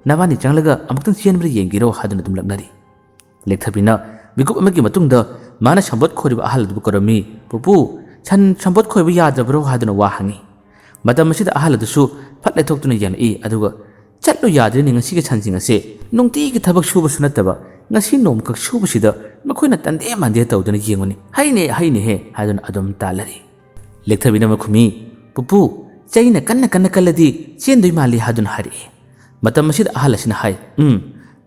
ꯅꯕꯥꯅꯤ ꯆꯪꯂꯒ ꯑꯃꯨꯛꯇꯪ ꯆꯦꯟꯕ꯭ꯔꯥ ꯌꯦꯡꯒꯦꯔꯣ?" ꯍꯥꯏꯗꯨꯅ ꯑꯗꯨꯝ ꯂꯛꯅꯔꯤ꯫ ꯂꯦꯛꯊꯕꯤꯅ ꯃꯤꯀꯨꯞ ꯑꯃꯒꯤ ꯃꯇꯨꯡꯗ ꯃꯥꯅ ꯁꯝꯕꯣꯠ ꯈꯣꯏꯔꯤꯕ ꯑꯍꯜ ꯑꯗꯨꯕꯨ ꯀꯧꯔꯝꯃꯤ꯫ "ꯄꯨꯄꯨ, ꯁꯟ ꯁꯝꯕꯣꯠ ꯈꯣꯏꯕ ꯌꯥꯗ꯭ꯔꯕ꯭ꯔꯣ?" ꯍꯥꯏꯗꯨꯅ ꯋꯥ ꯍꯪꯉꯤ꯫ ꯃꯇꯝ ꯑꯁꯤꯗ ꯑꯍꯜ ꯑꯗꯨꯁꯨ ꯐꯠ ꯂꯩꯊꯣꯛꯇꯨꯅ ꯌꯦꯡꯂꯛꯏ, ꯑꯗꯨꯒ "ꯆꯠꯂꯨ ꯌꯥꯗ꯭ꯔꯦꯅꯦ ꯉꯁꯤꯒꯤ ꯁꯟꯁꯤꯡ ꯑꯁꯦ꯫ ꯅꯨꯡꯇꯤꯒꯤ ꯊꯕꯛ ꯁꯨꯕꯁꯨ ꯅꯠꯇꯕ, ꯉꯁꯤ ꯅꯣꯡꯃꯈꯛ ꯁꯨꯕꯁꯤꯗ ꯃꯈꯣꯏꯅ ꯇꯟꯗꯦ ꯃꯥꯟꯗꯦ ꯇꯧꯗꯅ ꯌꯦꯡꯉꯨꯅꯦ꯫ ꯍꯩꯅꯦ, ꯍꯩꯅꯦꯍꯦ" ꯍꯥꯏꯗꯨꯅ ꯑꯗꯨꯝ ꯇꯥꯜꯂꯔꯤ꯫ ꯂꯦꯛꯊꯕꯤꯅ ꯑꯃꯨꯛ ꯈꯨꯝꯃꯤ, "ꯄꯨꯄꯨ, ꯆꯩꯅ ꯀꯟꯅ ꯀꯟꯅ ꯀꯜꯂꯗꯤ ꯆꯦꯟꯗꯣꯏ ꯃꯥꯜꯂꯤ" ꯍꯥꯏꯗꯨꯅ ꯍꯥꯏꯔꯛꯏ꯫ ꯃꯇꯝ ꯑꯁꯤꯗ ꯑꯍꯜ ꯑꯁꯤꯅ ꯍꯥꯏ, "ꯎꯝ,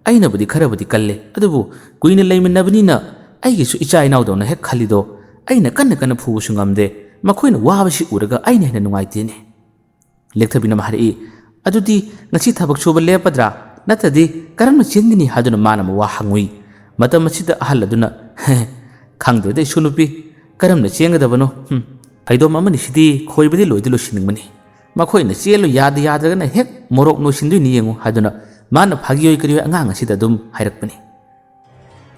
ꯑꯩꯅꯕꯨꯗꯤ ꯈꯔꯕꯨꯗꯤ ꯀꯜꯂꯦ, ꯑꯗꯨꯕꯨ ꯀꯨꯏꯅ ꯂꯩꯃꯤꯟꯅꯕꯅꯤꯅ ꯑꯩꯒꯤꯁꯨ ꯏꯆꯥ ꯏꯅꯥꯎꯗꯧꯅ ꯍꯦꯛ ꯈꯜꯂꯤꯗꯣ꯫ ꯑꯩꯅ ꯀꯟꯅ ꯀꯟꯅ ꯐꯨꯕꯁꯨ ꯉꯝꯗꯦ, ꯃꯈꯣꯏꯅ ꯋꯥꯕꯁꯤ ꯎꯔꯒ ꯑꯩꯅ ꯍꯦꯟꯅ ꯅꯨꯡꯉꯥꯏꯇꯦꯅꯦ"꯫ ꯂꯦꯛꯊꯕꯤꯅ ꯑꯃ ꯍꯥꯏꯔꯛꯏ, "ꯑꯗꯨꯗꯤ ꯉꯁꯤ ꯊꯕꯛ ꯁꯨꯕ ꯂꯦꯞꯄꯗ꯭ꯔꯥ? ꯅꯠꯇ꯭ꯔꯗꯤ ꯀꯔꯝꯅ ꯆꯦꯟꯒꯅꯤ?" ꯍꯥꯏꯗꯨꯅ ꯃꯥꯅ ꯑꯃꯨꯛ ꯋꯥ ꯍꯪꯉꯨꯏ꯫ ꯃꯇꯝ ꯑꯁꯤꯗ ꯑꯍꯜ ꯑꯗꯨꯅ, "ꯍꯦ, ꯈꯪꯗ꯭ꯔꯦꯗ ꯏꯁꯨ ꯅꯨꯄꯤ, ꯀꯔꯝꯅ ꯆꯦꯟꯒꯗꯕꯅꯣ? ꯍꯨꯝ, ꯐꯩꯗꯣꯝ ꯑꯃꯅꯤ ꯁꯤꯗꯤ ꯈꯣꯏꯕꯗꯤ ꯂꯣꯏꯗꯤ ꯂꯣꯏꯁꯤꯟꯅꯤꯡꯕꯅꯤ꯫ ꯃꯈꯣꯏꯅ ꯆꯦꯜꯂꯨ ꯌꯥꯗ ꯌꯥꯗ꯭ꯔꯒꯅ ꯍꯦꯛ ꯃꯣꯔꯣꯛ ꯅꯣꯏꯁꯤꯟꯗꯣꯏꯅꯤ ꯌꯦꯡꯉꯨ" ꯍꯥꯏꯗꯨꯅ ꯃꯥꯅ ꯐꯥꯒꯤ ꯑꯣꯏ ꯀꯔꯤ ꯑꯣꯏ ꯑꯉꯥꯡ ꯑꯁꯤꯗ ꯑꯗꯨꯝ ꯍꯥꯏꯔꯛꯄꯅꯤ꯫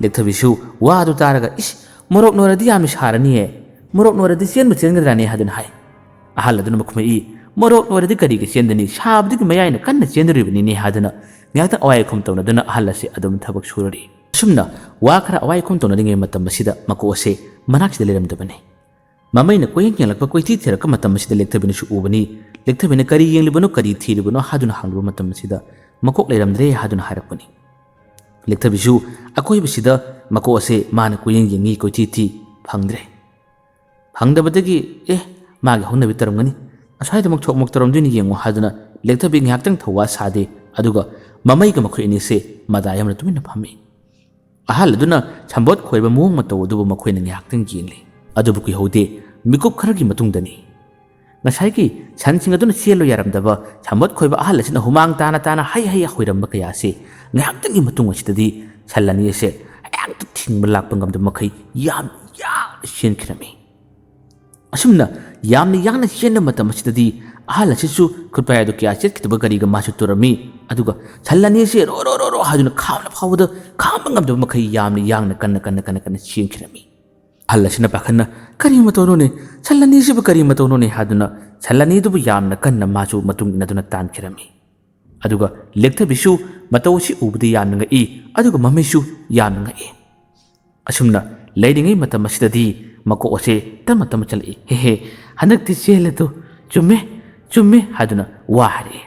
ꯂꯦꯛꯊꯕꯤꯁꯨ ꯋꯥꯗꯨ ꯇꯥꯔꯒ, "ꯏꯁ, ꯃꯣꯔꯣꯛ ꯅꯣꯏꯔꯗꯤ ꯌꯥꯝꯅ ꯁꯥꯔꯅꯤꯌꯦ꯫ ꯃꯣꯔꯣꯛ ꯅꯣꯏꯔꯗꯤ ꯆꯦꯟꯕ ꯆꯦꯟꯒꯗ꯭ꯔꯥꯅꯦ?" ꯍꯥꯏꯗꯨꯅ ꯍꯥꯏ꯫ ꯑꯍꯜ ꯑꯗꯨꯅ ꯃꯈꯨꯝꯃꯛꯏ, "ꯃꯣꯔꯣꯛ ꯅꯣꯏꯔꯗꯤ ꯀꯔꯤꯒꯤ ꯆꯦꯟꯗꯅꯤ? ꯁꯥꯕꯗꯨꯒꯤ ꯃꯌꯥꯏꯅ ꯀꯟꯅ ꯆꯦꯟꯗꯣꯔꯤꯕꯅꯤꯅꯦ" ꯍꯥꯏꯗꯨꯅ ꯉꯥꯏꯍꯥꯛꯇꯪ ꯑꯋꯥꯏ ꯑꯈꯨꯝ ꯇꯧꯅꯗꯨꯅ ꯑꯍꯜ ꯑꯁꯤ ꯑꯗꯨꯝ ꯊꯕꯛ ꯁꯨꯔꯔꯤ꯫ ꯑꯁꯨꯝꯅ ꯋꯥ ꯈꯔ ꯑꯋꯥꯏ ꯑꯈꯨꯝ ꯇꯧꯅꯔꯤꯉꯩ ꯃꯇꯝ ꯑꯁꯤꯗ ꯃꯀꯣꯛ ꯑꯁꯦ ꯃꯅꯥꯛꯁꯤꯗ ꯂꯩꯔꯝꯗꯕꯅꯤ꯫ ꯃꯃꯩꯅ ꯀꯣꯏꯌꯦꯡ ꯌꯦꯡꯂꯛꯄ, ꯀꯣꯏꯊꯤ ꯊꯤꯔꯛꯄ ꯃꯇꯝ ꯑꯁꯤꯗ ꯂꯦꯛꯊꯕꯤꯅꯁꯨ ꯎꯕꯅꯤ꯫ ꯂꯦꯛꯊꯕꯤꯅ "ꯀꯔꯤ ꯌꯦꯡꯂꯤꯕꯅꯣ, ꯀꯔꯤ ꯊꯤꯔꯤꯕꯅꯣ?" ꯍꯥꯏꯗꯨꯅ ꯍꯪꯂꯨꯕ ꯃꯇꯝ ꯑꯁꯤꯗ ꯃꯀꯣꯛ ꯂꯩꯔꯝꯗ꯭ꯔꯦ ꯍꯥꯏꯗꯨꯅ ꯍꯥꯏꯔꯛꯄꯅꯤ꯫ ꯂꯦꯛꯊꯕꯤꯁꯨ ꯑꯀꯣꯏꯕꯁꯤꯗ ꯃꯀꯣꯛ ꯑꯁꯦ ꯃꯥꯅ ꯀꯣꯏꯌꯦꯡ ꯌꯦꯡꯉꯤ, ꯀꯣꯏꯊꯤ ꯊꯤ, ꯐꯪꯗ꯭ꯔꯦ꯫ ꯐꯪꯗꯕꯗꯒꯤ, "ꯑꯦ, ꯃꯥꯒꯤ ꯍꯧꯅꯕꯤ ꯇꯧꯔꯝꯒꯅꯤ, ꯑꯁ꯭ꯋꯥꯏꯗꯃꯛ ꯊꯣꯛꯃꯛ ꯇꯧꯔꯝꯗꯣꯏꯅꯤ ꯌꯦꯡꯉꯨ" ꯍꯥꯏꯗꯨꯅ ꯂꯦꯛꯊꯕꯤ ꯉꯥꯏꯍꯥꯛꯇꯪ ꯊꯧꯋꯥ ꯁꯥꯗꯦ꯫ ꯑꯗꯨꯒ ꯃꯃꯩꯒ ꯃꯈꯣꯏ ꯑꯅꯤꯁꯦ ꯃꯗꯥ ꯌꯥꯝꯅ ꯇꯨꯃꯤꯟꯅ ꯐꯝꯃꯤ꯫ ꯑꯍꯜ ꯑꯗꯨꯅ ꯁꯝꯕꯣꯠ ꯈꯣꯏꯕ ꯃꯑꯣꯡ ꯃꯇꯧ ꯑꯗꯨꯕꯨ ꯃꯈꯣꯏꯅ ꯉꯥꯏꯍꯥꯛꯇꯪ ꯌꯦꯡꯂꯤ꯫ ꯑꯗꯨꯕꯨ ꯀꯨꯏꯍꯧꯗꯦ, ꯃꯤꯀꯨꯞ ꯈꯔꯒꯤ ꯃꯇꯨꯡꯗꯅꯤ꯫ ꯉꯁꯥꯏꯒꯤ ꯁꯟꯁꯤꯡ ꯑꯗꯨꯅ ꯆꯦꯜꯂꯨ ꯌꯥꯔꯝꯗꯕ ꯁꯝꯕꯣꯠ ꯈꯣꯏꯕ ꯑꯍꯜ ꯑꯁꯤꯅ ꯍꯨꯃꯥꯡ ꯇꯥꯅ ꯇꯥꯅ ꯍꯩ ꯍꯩ ꯍꯣꯏꯔꯝꯕ ꯀꯌꯥ ꯑꯁꯤ ꯉꯥꯏꯍꯥꯛꯇꯪꯒꯤ ꯃꯇꯨꯡ ꯑꯁꯤꯗꯗꯤ ꯁꯟ ꯑꯅꯤ ꯑꯁꯦ ꯍꯦꯛꯇ ꯊꯤꯡꯕ ꯂꯥꯛꯄ ꯉꯝꯗꯕ ꯃꯈꯩ ꯌꯥꯝ ꯌꯥꯡꯅ ꯆꯦꯟꯈꯤꯔꯝꯃꯤ꯫ ꯑꯁꯨꯝꯅ ꯌꯥꯝꯅ ꯌꯥꯡꯅ ꯆꯦꯟꯕ ꯃꯇꯝ ꯑꯁꯤꯗꯗꯤ ꯑꯍꯜ ꯑꯁꯤꯁꯨ ꯈꯨꯠꯄꯥꯏ ꯑꯗꯨ ꯀꯌꯥ ꯆꯦꯠꯈꯤꯗꯕ ꯒꯥꯔꯤꯒ ꯃꯥꯁꯨ ꯇꯨꯔꯝꯃꯤ꯫ ꯑꯗꯨꯒ ꯁꯟ ꯑꯅꯤ ꯑꯁꯤ ꯔꯣ ꯔꯣ ꯔꯣ ꯔꯣ ꯍꯥꯏꯗꯨꯅ ꯈꯥꯝꯅ ꯐꯥꯎꯕꯗ ꯈꯥꯝꯕ ꯉꯝꯗꯕ ꯃꯈꯩ ꯌꯥꯝꯅ ꯌꯥꯡꯅ ꯀꯟꯅ ꯀꯟꯅ ꯀꯟꯅ ꯀꯟꯅ ꯆꯦꯟꯈꯤꯔꯝꯃꯤ꯫ ꯑꯍꯜ ꯑꯁꯤꯅ ꯄꯥꯈꯠꯅ, "ꯀꯔꯤ ꯃꯇꯧꯅꯣꯅꯦ? ꯁꯟ ꯑꯅꯤꯁꯤꯕꯨ ꯀꯔꯤ ꯃꯇꯧꯅꯣꯅꯦ?" ꯍꯥꯏꯗꯨꯅ ꯁꯟ ꯑꯅꯤꯗꯨꯕꯨ ꯌꯥꯝꯅ ꯀꯟꯅ ꯃꯥꯁꯨ ꯃꯇꯨꯡ ꯏꯟꯅꯗꯨꯅ ꯇꯥꯟꯈꯤꯔꯝꯃꯤ꯫ ꯑꯗꯨꯒ ꯂꯦꯛꯊꯕꯤꯁꯨ ꯃꯇꯧ ꯑꯁꯤ ꯎꯕꯗ ꯌꯥꯝꯅ ꯉꯛꯏ, ꯑꯗꯨꯒ ꯃꯃꯩꯁꯨ ꯌꯥꯝꯅ ꯉꯛꯏ꯫ ꯑꯁꯨꯝꯅ ꯂꯩꯔꯤꯉꯩ ꯃꯇꯝ ꯑꯁꯤꯗꯗꯤ ꯃꯀꯣꯛ ꯑꯁꯦ ꯇꯞꯅ ꯇꯞꯅ ꯆꯠꯂꯛꯏ꯫ "ꯍꯦ ꯍꯦ, ꯍꯟꯗꯛꯇꯤ ꯆꯦꯜꯂꯦꯗꯣ, ꯆꯨꯝꯃꯦ, ꯆꯨꯝꯃꯦ" ꯍꯥꯏꯗꯨꯅ ꯋꯥ ꯍꯥꯏꯔꯛꯏ꯫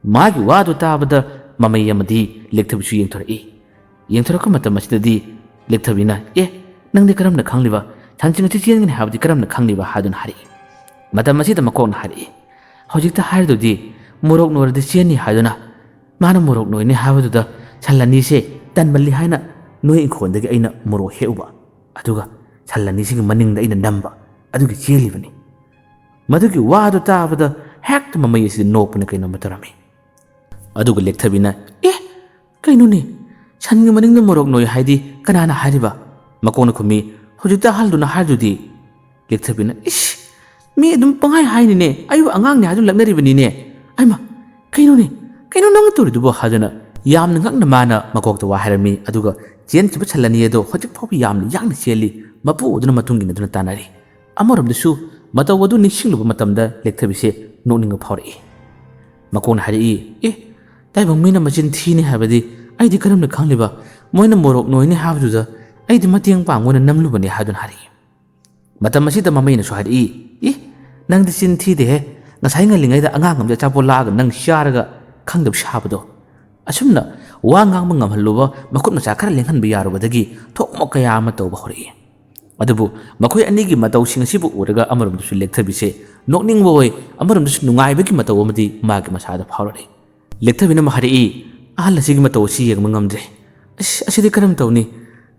ꯃꯥꯒꯤ ꯋꯥꯗꯨ ꯇꯥꯕꯗ ꯃꯃꯩ ꯑꯃꯗꯤ ꯂꯦꯛꯊꯕꯤꯁꯨ ꯌꯦꯡꯊꯣꯔꯛꯏ꯫ ꯌꯦꯡꯊꯣꯔꯛꯄ ꯃꯇꯝ ꯑꯁꯤꯗꯗꯤ ꯂꯦꯛꯊꯕꯤꯅ, "ꯑꯦ, ꯅꯪꯗꯤ ꯀꯔꯝꯅ ꯈꯪꯂꯤꯕ? ꯁꯟꯁꯤꯡ ꯑꯁꯤ ꯆꯦꯟꯒꯅꯤ ꯍꯥꯏꯕꯗꯤ ꯀꯔꯝꯅ ꯈꯪꯂꯤꯕ?" ꯍꯥꯏꯗꯨꯅ ꯍꯥꯏꯔꯛꯏ꯫ ꯃꯇꯝ ꯑꯁꯤꯗ ꯃꯀꯣꯛꯅ ꯍꯥꯏꯔꯛꯏ, "ꯍꯧꯖꯤꯛꯇ ꯍꯥꯏꯔꯤꯗꯨꯗꯤ ꯃꯣꯔꯣꯛ ꯅꯣꯏꯔꯗꯤ ꯆꯦꯟꯅꯤ ꯍꯥꯏꯗꯨꯅ꯫ ꯃꯥꯅ ꯃꯣꯔꯣꯛ ꯅꯣꯏꯅꯤ ꯍꯥꯏꯕꯗꯨꯗ ꯁꯟ ꯑꯅꯤꯁꯦ ꯇꯟꯃꯜꯂꯤ ꯍꯥꯏꯅ ꯅꯣꯏ ꯏꯪꯈꯣꯜꯗꯒꯤ ꯑꯩꯅ ꯃꯣꯔꯣꯛ ꯍꯦꯛꯎꯕ, ꯑꯗꯨꯒ ꯁꯟ ꯑꯅꯤꯁꯤꯒꯤ ꯃꯅꯤꯡꯗ ꯑꯩꯅ ꯅꯝꯕ, ꯑꯗꯨꯒꯤ ꯆꯦꯜꯂꯤꯕꯅꯤ꯫" ꯃꯗꯨꯒꯤ ꯋꯥꯗꯨ ꯇꯥꯕꯗ ꯍꯦꯛꯇ ꯃꯃꯩ ꯑꯁꯤꯗ ꯅꯣꯛꯄꯅ ꯀꯩꯅꯣꯝꯃ ꯇꯧꯔꯝꯃꯤ꯫ ꯑꯗꯨꯒ ꯂꯦꯛꯊꯕꯤꯅ, "ꯑꯦ, ꯀꯩꯅꯣꯅꯦ? ꯁꯟꯒꯤ ꯃꯅꯤꯡꯗ ꯃꯣꯔꯣꯛ ꯅꯣꯏ ꯍꯥꯏꯗꯤ ꯀꯅꯥꯅ ꯍꯥꯏꯔꯤꯕ?" ꯃꯀꯣꯛꯅ ꯈꯨꯝꯃꯤ, "ꯍꯧꯖꯤꯛꯇ ꯑꯍꯜꯗꯨꯅ ꯍꯥꯏꯗꯨꯗꯤ꯫" ꯂꯦꯛꯊꯕꯤꯅ, "ꯏꯁ, ꯃꯤ ꯑꯗꯨꯝ ꯄꯪꯍꯥꯏ ꯍꯥꯏꯅꯤꯅꯦ, ꯑꯩꯕꯨ ꯑꯉꯥꯡꯅꯦ ꯍꯥꯏꯗꯨꯅ ꯂꯛꯅꯔꯤꯕꯅꯤꯅꯦ꯫ ꯑꯩꯃ, ꯀꯩꯅꯣꯅꯦ? ꯀꯩꯅꯣ ꯅꯪꯅ ꯇꯧꯔꯤꯗꯨꯕꯣ?" ꯍꯥꯏꯗꯨꯅ ꯌꯥꯝꯅ ꯉꯛꯅ ꯃꯥꯅ ꯃꯀꯣꯛꯇ ꯋꯥ ꯍꯥꯏꯔꯝꯃꯤ꯫ ꯑꯗꯨꯒ ꯆꯦꯟꯈꯤꯕ ꯁꯟ ꯑꯅꯤ ꯑꯗꯣ ꯍꯧꯖꯤꯛ ꯐꯥꯎꯕ ꯌꯥꯝꯅ ꯌꯥꯡꯅ ꯆꯦꯜꯂꯤ, ꯃꯄꯨ ꯑꯗꯨꯅ ꯃꯇꯨꯡ ꯏꯟꯅꯗꯨꯅ ꯇꯥꯟꯅꯔꯤ꯫ ꯑꯃꯔꯣꯝꯗꯁꯨ ꯃꯇꯧ ꯑꯗꯨ ꯅꯤꯡꯁꯤꯡꯂꯨꯕ ꯃꯇꯝꯗ ꯂꯦꯛꯊꯕꯤꯁꯦ ꯅꯣꯛꯅꯤꯡꯕ ꯐꯥꯎꯔꯛꯏ꯫ ꯃꯀꯣꯛꯅ ꯍꯥꯏꯔꯛꯏ, "ꯑꯦ, ꯇꯥꯏꯕꯪ ꯃꯤꯅ ꯃꯆꯤꯟ ꯊꯤꯅꯤ ꯍꯥꯏꯕꯗꯤ ꯑꯩꯗꯤ ꯀꯔꯝꯅ ꯈꯪꯂꯤꯕ? ꯃꯣꯏꯅ ꯃꯣꯔꯣꯛ ꯅꯣꯏꯅꯤ ꯍꯥꯏꯕꯗꯨꯗ ꯑꯩꯗꯤ ꯃꯇꯦꯡ ꯄꯥꯡꯕ ꯑꯣꯏꯅ ꯅꯝꯂꯨꯕꯅꯤ," ꯍꯥꯏꯗꯨꯅ ꯍꯥꯏꯔꯛꯏ꯫ ꯃꯇꯝ ꯑꯁꯤꯗ ꯃꯃꯩꯅꯁꯨ ꯍꯥꯏꯔꯛꯏ, "ꯏ, ꯅꯪꯗꯤ ꯆꯤꯟ ꯊꯤꯗꯦꯍꯦ꯫ ꯉꯁꯥꯏ ꯉꯜꯂꯤꯉꯩꯗ ꯑꯉꯥꯡ ꯑꯃꯗꯤ ꯑꯆꯥꯄꯣꯠ ꯂꯥꯛꯑꯒ ꯅꯪ ꯆꯥꯔꯒ ꯈꯪꯗꯕ ꯁꯥꯕꯗꯣ꯫ ꯑꯁꯨꯝꯅ ꯋꯥ ꯉꯥꯡꯕ ꯉꯝꯍꯜꯂꯨꯕ ꯃꯈꯨꯠ ꯃꯁꯥ ꯈꯔ ꯂꯦꯡꯍꯟꯕ ꯌꯥꯔꯨꯕꯗꯒꯤ ꯊꯣꯛꯃꯣꯛ ꯀꯌꯥ ꯑꯃ ꯇꯧꯕ ꯍꯧꯔꯛꯏ꯫" ꯑꯗꯨꯕꯨ ꯃꯈꯣꯏ ꯑꯅꯤꯒꯤ ꯃꯇꯧꯁꯤꯡ ꯑꯁꯤꯕꯨ ꯎꯔꯒ ꯑꯃꯔꯣꯝꯗꯁꯨ ꯂꯦꯛꯊꯕꯤꯁꯦ ꯅꯣꯛꯅꯤꯡꯕ ꯑꯣꯏ, ꯑꯃꯔꯣꯝꯗꯁꯨ ꯅꯨꯡꯉꯥꯏꯕꯒꯤ ꯃꯇꯧ ꯑꯃꯗꯤ ꯃꯥꯒꯤ ꯃꯁꯥꯗ ꯐꯥꯎꯔꯛꯏ꯫ ꯂꯦꯛꯊꯕꯤꯅ ꯑꯃꯨꯛ ꯍꯥꯏꯔꯛꯏ, "ꯑꯍꯜ ꯑꯁꯤꯒꯤ ꯃꯇꯧ ꯑꯁꯤ ꯌꯦꯡꯕ ꯉꯝꯗ꯭ꯔꯦ꯫ ꯑꯁ, ꯑꯁꯤꯗꯤ ꯀꯔꯝ ꯇꯧꯅꯤ?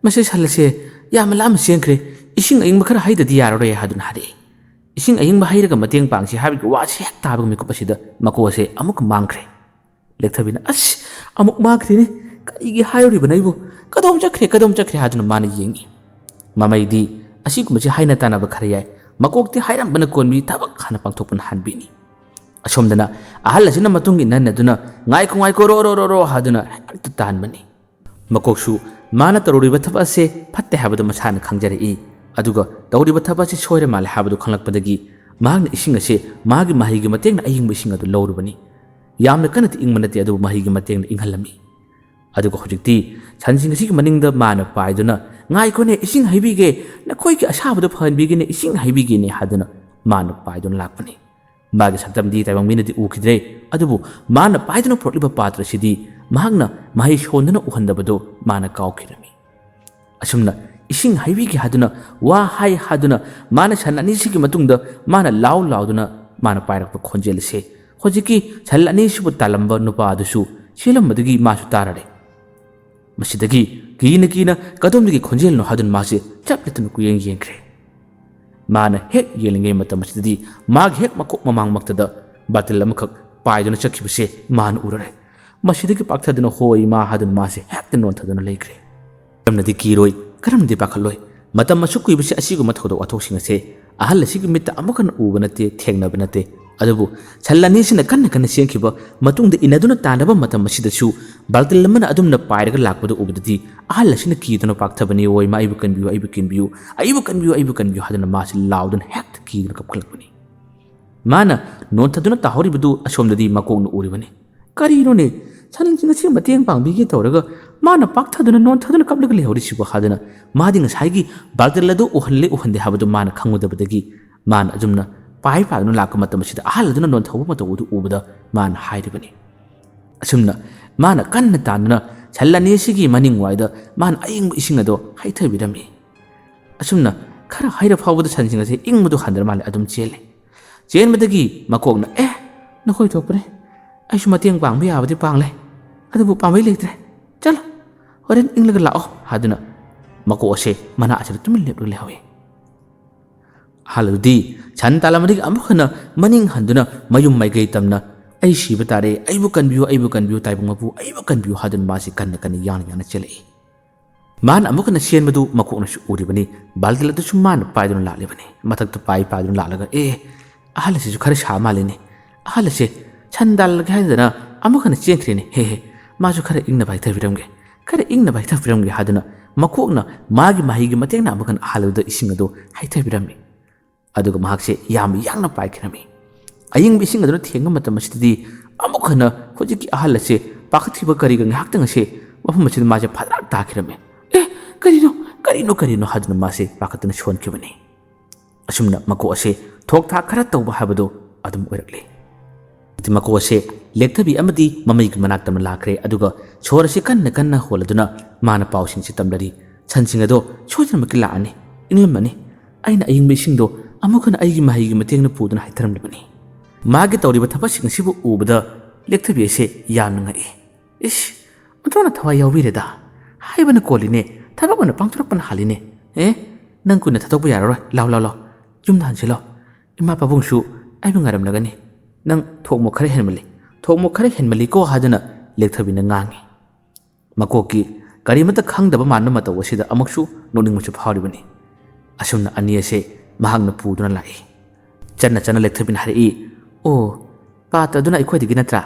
ꯃꯁꯤ ꯁꯟ ꯑꯁꯦ ꯌꯥꯝꯅ ꯂꯥꯞꯅ ꯆꯦꯟꯈ꯭ꯔꯦ꯫ ꯏꯁꯤꯡ ꯑꯏꯪꯕ ꯈꯔ ꯍꯩꯗꯗꯤ ꯌꯥꯔꯔꯣꯏ," ꯍꯥꯏꯗꯨꯅ ꯍꯥꯏꯔꯛꯏ꯫ ꯏꯁꯤꯡ ꯑꯏꯪꯕ ꯍꯩꯔꯒ ꯃꯇꯦꯡ ꯄꯥꯡꯁꯤ ꯍꯥꯏꯕꯒꯤ ꯋꯥꯁꯤ ꯍꯦꯛ ꯇꯥꯕꯒ ꯃꯤꯀꯨꯞ ꯑꯁꯤꯗ ꯃꯀꯣꯛ ꯑꯁꯦ ꯑꯃꯨꯛꯀ ꯃꯥꯡꯈ꯭ꯔꯦ꯫ ꯂꯦꯛꯊꯕꯤꯅ, "ꯑꯁ, ꯑꯃꯨꯛ ꯃꯥꯡꯈ꯭ꯔꯦꯅꯦ꯫ ꯀꯔꯤꯒꯤ ꯍꯥꯏꯔꯨꯔꯤꯕꯅꯣ ꯑꯩꯕꯨ? ꯀꯗꯣꯝ ꯆꯠꯈ꯭ꯔꯦ, ꯀꯗꯣꯝ ꯆꯠꯈ꯭ꯔꯦ?" ꯍꯥꯏꯗꯨꯅ ꯃꯥꯅ ꯌꯦꯡꯉꯤ꯫ ꯃꯃꯩꯗꯤ ꯑꯁꯤꯒꯨꯝꯕꯁꯤ ꯍꯥꯏꯅ ꯇꯥꯟꯅꯕ ꯈꯔ ꯌꯥꯏ꯫ ꯃꯀꯣꯛꯇꯤ ꯍꯥꯏꯔꯝꯕꯅ ꯀꯣꯟꯕꯤ, ꯊꯕꯛ ꯍꯥꯟꯅ ꯄꯥꯡꯊꯣꯛꯄꯅ ꯍꯥꯟꯕꯤꯅꯤ꯫ ꯑꯁꯣꯝꯗꯅ ꯑꯍꯜ ꯑꯁꯤꯅ ꯃꯇꯨꯡ ꯏꯟꯅ ꯏꯟꯅꯗꯨꯅ, "ꯉꯥꯏꯈꯣ, ꯉꯥꯏꯈꯣ, ꯔꯣ, ꯔꯣ, ꯔꯣ, ꯔꯣ," ꯍꯥꯏꯗꯨꯅ ꯍꯦꯛꯇ ꯇꯥꯟꯕꯅꯤ꯫ ꯃꯀꯣꯛꯁꯨ ꯃꯥꯅ ꯇꯧꯔꯨꯔꯤꯕ ꯊꯕꯛ ꯑꯁꯦ ꯐꯠꯇꯦ ꯍꯥꯏꯕꯗꯨ ꯃꯁꯥꯅ ꯈꯪꯖꯔꯛꯏ꯫ ꯑꯗꯨꯒ ꯇꯧꯔꯤꯕ ꯊꯕꯛ ꯑꯁꯤ ꯁꯣꯏꯔ ꯃꯥꯜꯂꯦ ꯍꯥꯏꯕꯗꯨ ꯈꯪꯂꯛꯄꯗꯒꯤ ꯃꯍꯥꯛꯅ ꯏꯁꯤꯡ ꯑꯁꯦ ꯃꯥꯒꯤ ꯃꯍꯩꯒꯤ ꯃꯇꯦꯡꯅ ꯑꯏꯪꯕ ꯏꯁꯤꯡ ꯑꯗꯨ ꯂꯧꯔꯨꯕꯅꯤ꯫ ꯌꯥꯝꯅ ꯀꯟꯅꯗꯤ ꯏꯪꯕ ꯅꯠꯇꯦ, ꯑꯗꯨꯕꯨ ꯃꯍꯩꯒꯤ ꯃꯇꯦꯡꯅ ꯏꯪꯍꯜꯂꯝꯃꯤ꯫ ꯑꯗꯨꯒ ꯍꯧꯖꯤꯛꯇꯤ ꯁꯟꯁꯤꯡ ꯑꯁꯤꯒꯤ ꯃꯅꯤꯡꯗ ꯃꯥꯅ ꯄꯥꯏꯗꯨꯅ, "ꯉꯥꯏꯈꯣꯅꯦ, ꯏꯁꯤꯡ ꯍꯩꯕꯤꯒꯦ, ꯅꯈꯣꯏꯒꯤ ꯑꯁꯥꯕꯗꯨ ꯐꯍꯟꯕꯤꯒꯦꯅꯦ, ꯏꯁꯤꯡ ꯍꯩꯕꯤꯒꯦꯅꯦ," ꯍꯥꯏꯗꯨꯅ ꯃꯥꯅ ꯄꯥꯏꯗꯨꯅ ꯂꯥꯛꯄꯅꯤ꯫ ꯃꯥꯒꯤ ꯁꯛꯇꯝꯗꯤ ꯇꯥꯏꯕꯪ ꯃꯤꯅꯗꯤ ꯎꯈꯤꯗ꯭ꯔꯦ, ꯑꯗꯨꯕꯨ ꯃꯥꯅ ꯄꯥꯏꯗꯨꯅ ꯄꯨꯔꯛꯂꯤꯕ ꯄꯥꯇ꯭ꯔ ꯑꯁꯤꯗꯤ ꯃꯍꯥꯛꯅ ꯃꯍꯩ ꯁꯣꯟꯗꯨꯅ ꯎꯍꯟꯗꯕꯗꯨ ꯃꯥꯅ ꯀꯥꯎꯈꯤꯔꯝꯃꯤ꯫ ꯑꯁꯨꯝꯅ ꯏꯁꯤꯡ ꯍꯩꯕꯤꯒꯦ ꯍꯥꯏꯗꯨꯅ, ꯋꯥ ꯍꯥꯏ ꯍꯥꯏꯗꯨꯅ ꯃꯥꯅ ꯁꯟ ꯑꯅꯤꯁꯤꯒꯤ ꯃꯇꯨꯡꯗ ꯃꯥꯅ ꯂꯥꯎ ꯂꯥꯎꯗꯨꯅ ꯃꯥꯅ ꯄꯥꯏꯔꯛꯄ ꯈꯣꯟꯖꯦꯜ ꯑꯁꯦ ꯍꯧꯖꯤꯛꯀꯤ ꯁꯟ ꯑꯅꯤꯁꯤꯕꯨ ꯇꯥꯜꯂꯝꯕ ꯅꯨꯄꯥ ꯑꯗꯨꯁꯨ ꯆꯦꯜꯂꯝꯕꯗꯒꯤ ꯃꯥꯁꯨ ꯇꯥꯔꯔꯦ꯫ ꯃꯁꯤꯗꯒꯤ ꯀꯤꯅ ꯀꯤꯅ ꯀꯗꯣꯝꯗꯒꯤ ꯈꯣꯟꯖꯦꯜꯅꯣ ꯍꯥꯏꯗꯨꯅ ꯃꯥꯁꯦ ꯆꯞ ꯂꯦꯞꯇꯅ ꯀꯨꯌꯦꯡ ꯌꯦꯡꯈ꯭ꯔꯦ꯫ ꯃꯥꯅ ꯍꯦꯛ ꯌꯦꯡꯂꯤꯉꯩ ꯃꯇꯝ ꯑꯁꯤꯗꯗꯤ ꯃꯥꯒꯤ ꯍꯦꯛ ꯃꯀꯣꯛ ꯃꯃꯥꯡꯃꯛꯇꯗ ꯕꯥꯇꯤꯜ ꯑꯃꯈꯛ ꯄꯥꯏꯗꯨꯅ ꯆꯠꯈꯤꯕꯁꯦ ꯃꯥꯅ ꯎꯔꯔꯦ꯫ ꯃꯁꯤꯗꯒꯤ ꯄꯥꯛꯊꯗꯨꯅ "ꯍꯣꯏ ꯏꯃꯥ" ꯍꯥꯏꯗꯨꯅ ꯃꯥꯁꯦ ꯍꯦꯛꯇ ꯅꯣꯟꯊꯗꯨꯅ ꯂꯩꯈ꯭ꯔꯦ꯫ ꯀꯔꯝꯅꯗꯤ ꯀꯤꯔꯣꯏ, ꯀꯔꯝꯅꯗꯤ ꯄꯥꯈꯠꯂꯣꯏ? ꯃꯇꯝ ꯑꯁꯨꯛ ꯀꯨꯏꯕꯁꯤ ꯑꯁꯤꯒꯨꯝꯕ ꯊꯧꯗꯣꯛ ꯋꯥꯊꯣꯛꯁꯤꯡ ꯑꯁꯦ ꯑꯍꯜ ꯑꯁꯤꯒꯤ ꯃꯤꯠꯇ ꯑꯃꯨꯛ ꯍꯟꯅ ꯎꯕ ꯅꯠꯇꯦ, ꯊꯦꯡꯅꯕ ꯅꯠꯇꯦ꯫ ꯑꯗꯨꯕꯨ ꯁꯟ ꯑꯅꯤꯁꯤꯅ ꯀꯟꯅ ꯀꯟꯅ ꯆꯦꯟꯈꯤꯕ ꯃꯇꯨꯡꯗ ꯏꯟꯅꯗꯨꯅ ꯇꯥꯟꯅꯕ ꯃꯇꯝ ꯑꯁꯤꯗꯁꯨ ꯕꯥꯜꯇꯤꯜ ꯑꯃꯅ ꯑꯗꯨꯝꯅ ꯄꯥꯏꯔꯒ ꯂꯥꯛꯄꯗꯨ ꯎꯕꯗꯗꯤ ꯑꯍꯜ ꯑꯁꯤꯅ ꯀꯤꯗꯨꯅ ꯄꯥꯛꯊꯕꯅꯤ, "ꯑꯣꯏ ꯃꯥ, ꯑꯩꯕꯨ ꯀꯟꯕꯤꯌꯨ, ꯑꯩꯕꯨ ꯀꯟꯕꯤꯌꯨ, ꯑꯩꯕꯨ ꯀꯟꯕꯤꯌꯨ, ꯑꯩꯕꯨ ꯀꯟꯕꯤꯌꯨ" ꯍꯥꯏꯗꯨꯅ ꯃꯥꯁꯤ ꯂꯥꯎꯗꯨꯅ ꯍꯦꯛꯇ ꯀꯤꯗꯨꯅ ꯀꯞꯈꯠꯂꯛꯄꯅꯤ꯫ ꯃꯥꯅ ꯅꯣꯟꯊꯗꯨꯅ ꯇꯥꯍꯧꯔꯤꯕꯗꯨ ꯑꯁꯣꯝꯗꯗꯤ ꯃꯀꯣꯛꯅ ꯎꯔꯤꯕꯅꯤ꯫ "ꯀꯔꯤꯅꯣꯅꯦ, ꯁꯟꯁꯤꯡ ꯑꯁꯤ ꯃꯇꯦꯡ ꯄꯥꯡꯕꯤꯒꯦ ꯇꯧꯔꯒ ꯃꯥꯅ ꯄꯥꯛꯊꯗꯨꯅ ꯅꯣꯟꯊꯗꯨꯅ ꯀꯞꯂꯒ ꯂꯩꯍꯧꯔꯤꯁꯤꯕꯨ?" ꯍꯥꯏꯗꯨꯅ ꯃꯥꯗꯤ ꯉꯁꯥꯏꯒꯤ ꯕꯥꯜꯇꯤꯜ ꯑꯗꯨ ꯎꯍꯜꯂꯦ ꯎꯍꯟꯗꯦ ꯍꯥꯏꯕꯗꯨ ꯃꯥꯅ ꯈꯪꯉꯨꯗꯕꯗꯒꯤ ꯃꯥꯅ ꯑꯁꯨꯝꯅ ꯄꯥꯏ ꯄꯥꯏꯗꯨꯅ ꯂꯥꯛꯄ ꯃꯇꯝ ꯑꯁꯤꯗ ꯑꯍꯜ ꯑꯗꯨꯅ ꯅꯣꯟꯊꯧꯕ ꯃꯇꯧ ꯑꯗꯨ ꯎꯕꯗ ꯃꯥꯅ ꯍꯥꯏꯔꯤꯕꯅꯤ꯫ ꯑꯁꯨꯝꯅ ꯃꯥꯅ ꯀꯟꯅ ꯇꯥꯟꯗꯨꯅ ꯁꯟ ꯑꯅꯤ ꯑꯁꯤꯒꯤ ꯃꯅꯤꯡ ꯋꯥꯏꯗ ꯃꯥꯅ ꯑꯏꯪꯕ ꯏꯁꯤꯡ ꯑꯗꯣ ꯍꯩꯊꯕꯤꯔꯝꯃꯤ꯫ ꯑꯁꯨꯝꯅ ꯈꯔ ꯍꯩꯔ ꯐꯥꯎꯕꯗ ꯁꯟꯁꯤꯡ ꯑꯁꯤ ꯏꯪꯕꯗꯨ ꯍꯟꯗ꯭ꯔ ꯃꯥꯜꯂꯦ, ꯑꯗꯨꯝ ꯆꯦꯜꯂꯤ꯫ ꯆꯦꯟꯕꯗꯒꯤ ꯃꯀꯣꯛꯅ, "ꯑꯦ, ꯅꯈꯣꯏ ꯊꯣꯛꯄꯅꯦ, ꯑꯩꯁꯨ ꯃꯇꯦꯡ ꯄꯥꯡꯕ ꯌꯥꯕꯗꯤ ꯄꯥꯡꯂꯦ, ꯑꯗꯨꯕꯨ ꯄꯥꯝꯕꯩ ꯂꯩꯇ꯭ꯔꯦ, ꯆꯠꯂꯣ, ꯍꯣꯔꯦꯟ ꯏꯪꯂꯒ ꯂꯥꯛꯑꯣ" ꯍꯥꯏꯗꯨꯅ ꯃꯀꯣꯛ ꯑꯁꯦ ꯃꯅꯥ ꯑꯁꯤꯗ ꯇꯨꯃꯤꯟ ꯂꯦꯞꯂꯒ ꯂꯩꯍꯧꯏ꯫ ꯑꯍꯜ ꯑꯗꯨꯗꯤ ꯁꯟ ꯇꯥꯜꯂꯝꯕꯗꯒꯤ ꯑꯃꯨꯛ ꯍꯟꯅ ꯃꯅꯤꯡ ꯍꯟꯗꯨꯅ ꯃꯌꯨꯝ ꯃꯥꯏꯀꯩ ꯇꯝꯅ, "ꯑꯩ ꯁꯤꯕ ꯇꯥꯔꯦ, ꯑꯩꯕꯨ ꯀꯟꯕꯤꯌꯨ, ꯑꯩꯕꯨ ꯀꯟꯕꯤꯌꯨ, ꯇꯥꯏꯕꯪ ꯃꯄꯨ, ꯑꯩꯕꯨ ꯀꯟꯕꯤꯌꯨ" ꯍꯥꯏꯗꯨꯅ ꯃꯥꯁꯤ ꯀꯟꯅ ꯀꯟꯅ ꯌꯥꯡꯅ ꯌꯥꯡꯅ ꯆꯦꯜꯂꯛꯏ꯫ ꯃꯥꯅ ꯑꯃꯨꯛ ꯍꯟꯅ ꯆꯦꯟꯕꯗꯨ ꯃꯀꯣꯛꯅꯁꯨ ꯎꯔꯤꯕꯅꯤ꯫ ꯕꯥꯜꯇꯤꯜ ꯑꯗꯨꯁꯨ ꯃꯥꯅ ꯄꯥꯏꯗꯨꯅ ꯂꯥꯛꯂꯤꯕꯅꯤ꯫ ꯃꯊꯛꯇ ꯄꯥꯏ ꯄꯥꯏꯗꯨꯅ ꯂꯥꯛꯂꯒ, "ꯑꯦ, ꯑꯍꯜ ꯑꯁꯤꯁꯨ ꯈꯔ ꯁꯥ ꯃꯥꯜꯂꯤꯅꯦ꯫ ꯑꯍꯜ ꯑꯁꯦ ꯁꯟ ꯇꯥꯜꯂꯒꯦ ꯍꯥꯏꯗꯅ ꯑꯃꯨꯛ ꯍꯟꯅ ꯆꯦꯟꯈ꯭ꯔꯦꯅꯦ꯫ ꯍꯦ ꯍꯦ, ꯃꯥꯁꯨ ꯈꯔ ꯏꯪꯅꯕ ꯍꯩꯊꯕꯤꯔꯝꯒꯦ, ꯈꯔ ꯏꯪꯅꯕ ꯍꯩꯊꯕꯤꯔꯝꯒꯦ" ꯍꯥꯏꯗꯨꯅ ꯃꯀꯣꯛꯅ ꯃꯥꯒꯤ ꯃꯍꯩꯒꯤ ꯃꯇꯦꯡꯅ ꯑꯃꯨꯛ ꯍꯟꯅ ꯑꯍꯜ ꯑꯗꯨꯗ ꯏꯁꯤꯡ ꯑꯗꯨ ꯍꯩꯊꯕꯤꯔꯝꯃꯤ꯫ ꯑꯗꯨꯒ ꯃꯍꯥꯛꯁꯦ ꯌꯥꯝ ꯌꯥꯡꯅ ꯄꯥꯏꯈꯤꯔꯝꯃꯤ꯫ ꯑꯏꯪꯕ ꯏꯁꯤꯡ ꯑꯗꯨꯅ ꯊꯦꯡꯕ ꯃꯇꯝ ꯑꯁꯤꯗꯗꯤ ꯑꯃꯨꯛ ꯍꯟꯅ ꯍꯧꯖꯤꯛꯀꯤ ꯑꯍꯜ ꯑꯁꯦ ꯄꯥꯈꯠꯈꯤꯕ ꯀꯔꯤꯒ ꯉꯥꯏꯍꯥꯛꯇꯪ ꯑꯁꯦ ꯃꯐꯝ ꯑꯁꯤꯗ ꯃꯥꯁꯦ ꯐꯗ꯭ꯔꯥꯛ ꯇꯥꯈꯤꯔꯝꯃꯤ꯫ "ꯑꯦ, ꯀꯔꯤꯅꯣ, ꯀꯔꯤꯅꯣ, ꯀꯔꯤꯅꯣ?" ꯍꯥꯏꯗꯨꯅ ꯃꯥꯁꯦ ꯄꯥꯈꯠꯇꯨꯅ ꯁꯣꯟꯈꯤꯕꯅꯤ꯫ ꯑꯁꯨꯝꯅ ꯃꯀꯣꯛ ꯑꯁꯦ ꯊꯣꯛ ꯊꯥꯛ ꯈꯔ ꯇꯧꯕ ꯍꯥꯏꯕꯗꯨ ꯑꯗꯨꯝ ꯑꯣꯏꯔꯛꯂꯤ꯫ ꯃꯀꯣꯛ ꯑꯁꯦ ꯂꯦꯛꯊꯕꯤ ꯑꯃꯗꯤ ꯃꯃꯩꯒꯤ ꯃꯅꯥꯛꯇ ꯑꯃ ꯂꯥꯛꯈ꯭ꯔꯦ꯫ ꯑꯗꯨꯒ ꯁꯣꯔ ꯑꯁꯤ ꯀꯟꯅ ꯀꯟꯅ ꯍꯣꯜꯂꯗꯨꯅ ꯃꯥꯅ ꯄꯥꯎꯁꯤꯡꯁꯤ ꯇꯝꯂꯔꯤ꯫ "ꯁꯟꯁꯤꯡ ꯑꯗꯣ ꯁꯣꯏꯗꯅꯃꯛꯀꯤ ꯂꯥꯛꯑꯅꯤ, ꯏꯪꯂꯝꯃꯅꯤ꯫ ꯑꯩꯅ ꯑꯏꯪꯕ ꯏꯁꯤꯡꯗꯣ ꯑꯃꯨꯛ ꯍꯟꯅ ꯑꯩꯒꯤ ꯃꯍꯩꯒꯤ ꯃꯇꯦꯡꯅ ꯄꯨꯗꯨꯅ ꯍꯥꯏꯊꯔꯝꯂꯕꯅꯤ꯫" ꯃꯥꯒꯤ ꯇꯧꯔꯤꯕ ꯊꯕꯛꯁꯤꯡ ꯑꯁꯤꯕꯨ ꯎꯕꯗ ꯂꯦꯛꯊꯕꯤ ꯑꯁꯦ ꯌꯥꯝꯅ ꯉꯛꯏ꯫ "ꯏꯁ, ꯑꯣꯟꯊꯣꯛꯅ ꯊꯋꯥꯏ ꯌꯥꯎꯕꯤꯔꯦꯗ꯫ ꯍꯥꯏꯕꯅ ꯀꯣꯜꯂꯤꯅꯦ, ꯊꯕꯛ ꯑꯣꯏꯅ ꯄꯥꯡꯊꯣꯔꯛꯄꯅ ꯍꯥꯜꯂꯤꯅꯦ꯫ ꯑꯦ, ꯅꯪ ꯀꯨꯏꯅ ꯊꯥꯗꯣꯛꯄ ꯌꯥꯔꯔꯣꯏ꯫ ꯂꯥꯎ, ꯂꯥꯎ, ꯂꯥꯎ꯫ ꯌꯨꯝꯗ ꯍꯟꯁꯤꯜꯂꯣ꯫ ꯏꯃꯥ ꯄꯥꯕꯨꯡꯁꯨ ꯑꯩꯕꯨ ꯉꯥꯏꯔꯝꯂꯒꯅꯤ꯫ ꯅꯪ ꯊꯣꯛꯃꯣꯛ ꯈꯔ ꯍꯦꯟꯃꯜꯂꯤ, ꯊꯣꯛꯃꯣꯛ ꯈꯔ ꯍꯦꯟꯃꯜꯂꯤꯀꯣ" ꯍꯥꯏꯗꯨꯅ ꯂꯦꯛꯊꯕꯤꯅ ꯉꯥꯡꯉꯤ꯫ ꯃꯀꯣꯛꯀꯤ ꯀꯔꯤꯃꯠꯇ ꯈꯪꯗꯕ ꯃꯥꯟꯕ ꯃꯇꯧ ꯑꯁꯤꯗ ꯑꯃꯨꯛꯁꯨ ꯅꯣꯛꯅꯤꯡꯕꯁꯨ ꯐꯥꯎꯔꯤꯕꯅꯤ꯫ ꯑꯁꯨꯝꯅ ꯑꯅꯤ ꯑꯁꯦ ꯃꯍꯥꯛꯅ ꯄꯨꯗꯨꯅ ꯂꯥꯛꯏ꯫ ꯆꯠꯅ ꯆꯠꯅ ꯂꯦꯛꯊꯕꯤꯅ ꯍꯥꯏꯔꯛꯏ, "ꯑꯣ, ꯄꯥꯇ꯭ꯔꯗꯨꯅ ꯑꯩꯈꯣꯏꯗꯒꯤ ꯅꯠꯇ꯭ꯔꯥ?"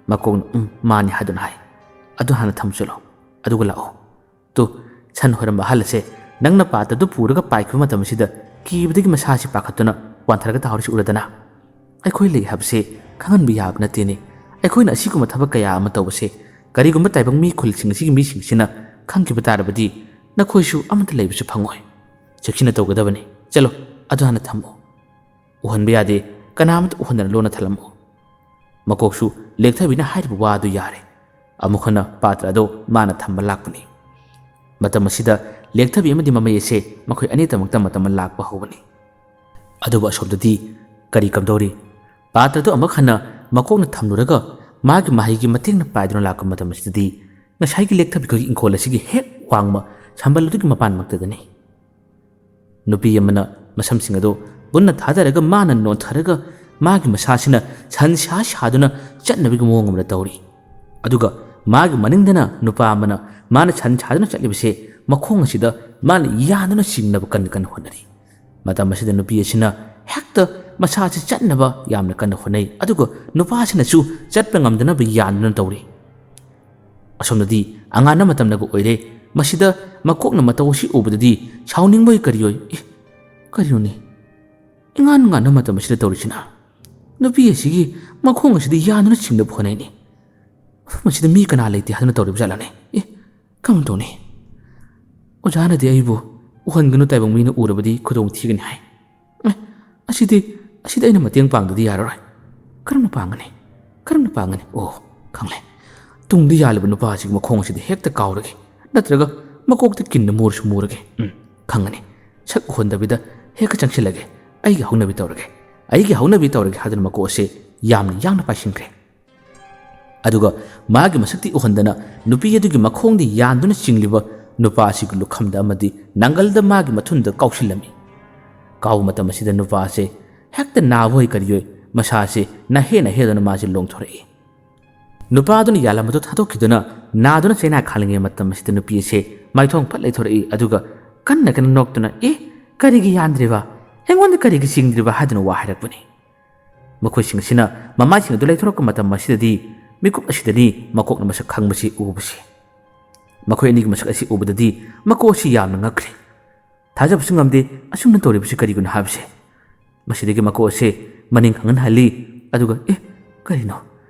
ꯃꯀꯣꯛꯅ "ꯎꯝ, ꯃꯥꯅꯤ" ꯍꯥꯏꯗꯨꯅ ꯍꯥꯏ꯫ "ꯑꯗꯨ ꯍꯥꯟꯅ ꯊꯝꯖꯤꯜꯂꯣ, ꯑꯗꯨꯒ ꯂꯥꯛꯑꯣ꯫ ꯇꯨ, ꯁꯟ ꯍꯣꯏꯔꯝꯕ ꯑꯍꯜ ꯑꯁꯦ ꯅꯪꯅ ꯄꯥꯇ꯭ꯔꯗꯨ ꯄꯨꯔꯒ ꯄꯥꯏꯈꯤꯕ ꯃꯇꯝ ꯑꯁꯤꯗ ꯀꯤꯕꯗꯒꯤ ꯃꯁꯥꯁꯤ ꯄꯥꯈꯠꯇꯨꯅ ꯋꯥꯟꯊꯔꯒ ꯇꯥꯍꯧꯔꯤꯁꯤ ꯎꯔꯗꯅ? ꯑꯩꯈꯣꯏ ꯂꯩ ꯍꯥꯏꯕꯁꯦ ꯈꯪꯍꯟꯕ ꯌꯥꯕ ꯅꯠꯇꯦꯅꯦ꯫ ꯑꯩꯈꯣꯏꯅ ꯑꯁꯤꯒꯨꯝꯕ ꯊꯕꯛ ꯀꯌꯥ ꯑꯃ ꯇꯧꯕꯁꯦ ꯀꯔꯤꯒꯨꯝꯕ ꯇꯥꯏꯕꯪ ꯃꯤ ꯈꯨꯜꯁꯤꯡ ꯑꯁꯤꯒꯤ ꯃꯤꯁꯤꯡꯁꯤꯅ ꯈꯪꯈꯤꯕ ꯇꯥꯔꯕꯗꯤ ꯅꯈꯣꯏꯁꯨ ꯑꯃꯠꯇ ꯂꯩꯕꯁꯨ ꯐꯪꯉꯣꯏ꯫ ꯆꯦꯛꯁꯤꯟꯅ ꯇꯧꯒꯗꯕꯅꯤ꯫ ꯆꯠꯂꯣ, ꯑꯗꯨ ꯍꯥꯟꯅ ꯊꯝꯃꯨ꯫ ꯎꯍꯟꯕ ꯌꯥꯗꯦ, ꯀꯅꯥꯃꯠꯇ ꯎꯍꯟꯗꯅ ꯂꯣꯟꯅ ꯊꯜꯂꯝꯃꯨ꯫" ꯃꯀꯣꯛꯁꯨ ꯂꯦꯛꯊꯕꯤꯅ ꯍꯥꯏꯔꯤꯕ ꯋꯥ ꯑꯗꯨ ꯌꯥꯔꯦ꯫ ꯑꯃꯨꯛ ꯍꯟꯅ ꯄꯥꯇ꯭ꯔ ꯑꯗꯨ ꯃꯥꯅ ꯊꯝꯕ ꯂꯥꯛꯄꯅꯤ꯫ ꯃꯇꯝ ꯑꯁꯤꯗ ꯂꯦꯛꯊꯕꯤ ꯑꯃꯗꯤ ꯃꯃꯩ ꯑꯁꯦ ꯃꯈꯣꯏ ꯑꯅꯤꯇꯃꯛꯇ ꯃꯇꯝ ꯑꯃ ꯂꯥꯛꯄ ꯍꯧꯕꯅꯤ꯫ ꯑꯗꯨꯕꯨ ꯑꯁꯣꯝꯗꯗꯤ ꯀꯔꯤ ꯀꯝꯗꯧꯔꯤ? ꯄꯥꯇ꯭ꯔꯗꯨ ꯑꯃꯨꯛ ꯍꯟꯅ ꯃꯀꯣꯛꯅ ꯊꯝꯂꯨꯔꯒ ꯃꯥꯒꯤ ꯃꯍꯩꯒꯤ ꯃꯇꯦꯡꯅ ꯄꯥꯏꯗꯨꯅ ꯂꯥꯛꯄ ꯃꯇꯝ ꯑꯁꯤꯗꯗꯤ ꯉꯁꯥꯏꯒꯤ ꯂꯦꯛꯊꯕꯤ ꯈꯣꯏꯒꯤ ꯏꯪꯈꯣꯜ ꯑꯁꯤꯒꯤ ꯍꯦꯛ ꯋꯥꯡꯃ ꯁꯝꯕꯜ ꯑꯗꯨꯒꯤ ꯃꯄꯥꯟꯃꯛꯇꯗꯅꯤ꯫ ꯅꯨꯄꯤ ꯑꯃꯅ ꯃꯁꯝꯁꯤꯡ ꯑꯗꯨ ꯕꯨꯟꯅ ꯊꯥꯗꯔꯒ ꯃꯥꯅ ꯅꯣꯟꯊꯔꯒ ꯃꯥꯒꯤ ꯃꯁꯥꯁꯤꯅ ꯁꯟ ꯁꯥ ꯁꯥꯗꯨꯅ ꯆꯠꯅꯕꯒꯤ ꯃꯑꯣꯡ ꯑꯃꯗ ꯇꯧꯔꯤ꯫ ꯑꯗꯨꯒ ꯃꯥꯒꯤ ꯃꯅꯤꯡꯗꯅ ꯅꯨꯄꯥ ꯑꯃꯅ ꯃꯥꯅ ꯁꯟ ꯁꯥꯗꯨꯅ ꯆꯠꯂꯤꯕꯁꯦ ꯃꯈꯣꯡ ꯑꯁꯤꯗ ꯃꯥꯅ ꯌꯥꯟꯗꯨꯅ ꯆꯤꯡꯅꯕ ꯀꯟꯅ ꯀꯟꯅ ꯍꯣꯠꯅꯔꯤ꯫ ꯃꯇꯝ ꯑꯁꯤꯗ ꯅꯨꯄꯤ ꯑꯁꯤꯅ ꯍꯦꯛꯇ ꯃꯁꯥꯁꯤ ꯆꯠꯅꯕ ꯌꯥꯝꯅ ꯀꯟꯅ ꯍꯣꯠꯅꯩ, ꯑꯗꯨꯒ ꯅꯨꯄꯥꯁꯤꯅꯁꯨ ꯆꯠꯄ ꯉꯝꯗꯅꯕ ꯌꯥꯟꯗꯨꯅ ꯇꯧꯔꯤ꯫ ꯑꯁꯣꯝꯗꯗꯤ ꯑꯉꯥꯟꯕ ꯃꯇꯝꯅꯒ ꯑꯣꯏꯔꯦ꯫ ꯃꯁꯤꯗ ꯃꯀꯣꯛꯅ ꯃꯇꯧ ꯑꯁꯤ ꯎꯕꯗꯗꯤ ꯁꯥꯎꯅꯤꯡꯕꯣꯏ ꯀꯔꯤꯑꯣꯏ, "ꯑꯦ, ꯀꯔꯤꯅꯣꯅꯦ? ꯏꯉꯥꯟ ꯉꯥꯟꯕ ꯃꯇꯝ ꯑꯁꯤꯗ ꯇꯧꯔꯤꯁꯤꯅ? ꯅꯨꯄꯤ ꯑꯁꯤꯒꯤ ꯃꯈꯣꯡ ꯑꯁꯤꯗ ꯌꯥꯟꯗꯨꯅ ꯆꯤꯡꯅꯕ ꯍꯣꯠꯅꯩꯅꯦ꯫ ꯃꯐꯝ ꯑꯁꯤꯗ ꯃꯤ ꯀꯅꯥ ꯂꯩꯇꯦ ꯍꯥꯏꯗꯨꯅ ꯇꯧꯔꯤꯕ ꯖꯥꯠꯂꯅꯦ? ꯑꯦ, ꯀꯔꯝ ꯇꯧꯅꯤ? ꯑꯣꯖꯥꯅꯗꯤ ꯑꯩꯕꯨ ꯎꯍꯟꯒꯅꯨ, ꯇꯥꯏꯕꯪ ꯃꯤꯅ ꯎꯔꯕꯗꯤ ꯈꯨꯗꯣꯡ ꯊꯤꯒꯅꯤ ꯍꯥꯏ꯫ ꯑꯦ, ꯑꯁꯤꯗꯤ ꯑꯁꯤꯗ ꯑꯩꯅ ꯃꯇꯦꯡ ꯄꯥꯡꯗꯗꯤ ꯌꯥꯔꯔꯣꯏ꯫ ꯀꯔꯝꯅ ꯄꯥꯡꯒꯅꯤ? ꯀꯔꯝꯅ ꯄꯥꯡꯒꯅꯤ? ꯑꯣ, ꯈꯪꯂꯦ꯫ ꯇꯨꯡꯗ ꯌꯥꯜꯂꯤꯕ ꯅꯨꯄꯥ ꯑꯁꯤꯒꯤ ꯃꯈꯣꯡ ꯑꯁꯤꯗ ꯍꯦꯛꯇ ꯀꯥꯎꯔꯒꯦ, ꯅꯠꯇ꯭ꯔꯒ ꯃꯀꯣꯛꯇ ꯀꯤꯟꯅ ꯃꯨꯔꯁꯨ ꯃꯨꯔꯒꯦ꯫ ꯎꯝ, ꯈꯪꯒꯅꯤ꯫ ꯁꯛ ꯎꯍꯟꯗꯕꯤꯗ ꯍꯦꯛꯇ ꯆꯪꯁꯤꯜꯂꯒꯦ꯫ ꯑꯩꯒꯤ ꯍꯧꯅꯕꯤ ꯇꯧꯔꯒꯦ, ꯑꯩꯒꯤ ꯍꯧꯅꯕꯤ ꯇꯧꯔꯒꯦ ꯍꯥꯏꯗꯨꯅ ꯃꯀꯣꯛ ꯑꯁꯦ ꯌꯥꯝꯅ ꯌꯥꯡꯅ ꯄꯥꯏꯁꯤꯟꯈ꯭ꯔꯦ꯫ ꯑꯗꯨꯒ ꯃꯥꯒꯤ ꯃꯁꯛꯇꯤ ꯎꯍꯟꯗꯅ ꯅꯨꯄꯤ ꯑꯗꯨꯒꯤ ꯃꯈꯣꯡꯗ ꯌꯥꯟꯗꯨꯅ ꯆꯤꯡꯂꯤꯕ ꯅꯨꯄꯥ ꯑꯁꯤꯒꯤ ꯂꯨꯈꯝꯗ ꯑꯃꯗꯤ ꯅꯥꯡꯒꯜꯗ ꯃꯥꯒꯤ ꯃꯊꯨꯟꯗ ꯀꯥꯎꯁꯤꯜꯂꯝꯃꯤ꯫ ꯀꯥꯎꯕ ꯃꯇꯝ ꯑꯁꯤꯗ ꯅꯨꯄꯥ ꯑꯁꯦ ꯍꯦꯛꯇ ꯅꯥꯕ ꯑꯣꯏ ꯀꯔꯤ ꯑꯣꯏ ꯃꯁꯥꯁꯦ ꯅꯥꯍꯦ ꯅꯥꯍꯦꯗꯨꯅ ꯃꯥꯁꯦ ꯂꯣꯡꯊꯣꯔꯛꯏ꯫ ꯅꯨꯄꯥ ꯑꯗꯨꯅ ꯌꯥꯜꯂꯝꯕꯗꯨ ꯊꯥꯗꯣꯛꯈꯤꯗꯨꯅ ꯅꯥꯗꯨꯅ ꯆꯩꯅꯥ ꯈꯥꯜꯂꯤꯉꯩ ꯃꯇꯝ ꯑꯁꯤꯗ ꯅꯨꯄꯤ ꯑꯁꯦ ꯃꯥꯏꯊꯣꯡ ꯐꯠ ꯂꯩꯊꯣꯔꯛꯏ꯫ ꯑꯗꯨꯒ ꯀꯟꯅ ꯀꯟꯅ ꯅꯣꯛꯇꯨꯅ, "ꯑꯦ, ꯀꯔꯤꯒꯤ ꯌꯥꯟꯗ꯭ꯔꯤꯕ? ꯑꯩꯉꯣꯟꯗ ꯀꯔꯤꯒꯤ ꯆꯤꯡꯗ꯭ꯔꯤꯕ?" ꯍꯥꯏꯗꯨꯅ ꯋꯥ ꯍꯥꯏꯔꯛꯄꯅꯤ꯫ ꯃꯈꯣꯏꯁꯤꯡ ꯑꯁꯤꯅ ꯃꯃꯥꯏꯁꯤꯡ ꯑꯗꯨ ꯂꯩꯊꯣꯔꯛꯄ ꯃꯇꯝ ꯑꯁꯤꯗꯗꯤ ꯃꯤꯀꯨꯞ ꯑꯁꯤꯗꯅꯤ ꯃꯀꯣꯛꯅ ꯃꯁꯛ ꯈꯪꯕꯁꯤ ꯎꯕꯁꯤ꯫ ꯃꯈꯣꯏ ꯑꯅꯤꯒꯤ ꯃꯁꯛ ꯑꯁꯤ ꯎꯕꯗꯗꯤ ꯃꯀꯣꯛ ꯑꯁꯤ ꯌꯥꯝꯅ ꯉꯛꯈ꯭ꯔꯦ꯫ ꯊꯥꯖꯕꯁꯨ ꯉꯝꯗꯦ ꯑꯁꯨꯝꯅ ꯇꯧꯔꯤꯕꯁꯤ ꯀꯔꯤꯒꯤꯅꯣ ꯍꯥꯏꯕꯁꯦ꯫ ꯃꯁꯤꯗꯒꯤ ꯃꯀꯣꯛ ꯑꯁꯦ ꯃꯅꯤꯡ ꯈꯪꯍꯟꯍꯜꯂꯤ꯫ ꯑꯗꯨꯒ, "ꯑꯦ, ꯀꯔꯤꯅꯣ?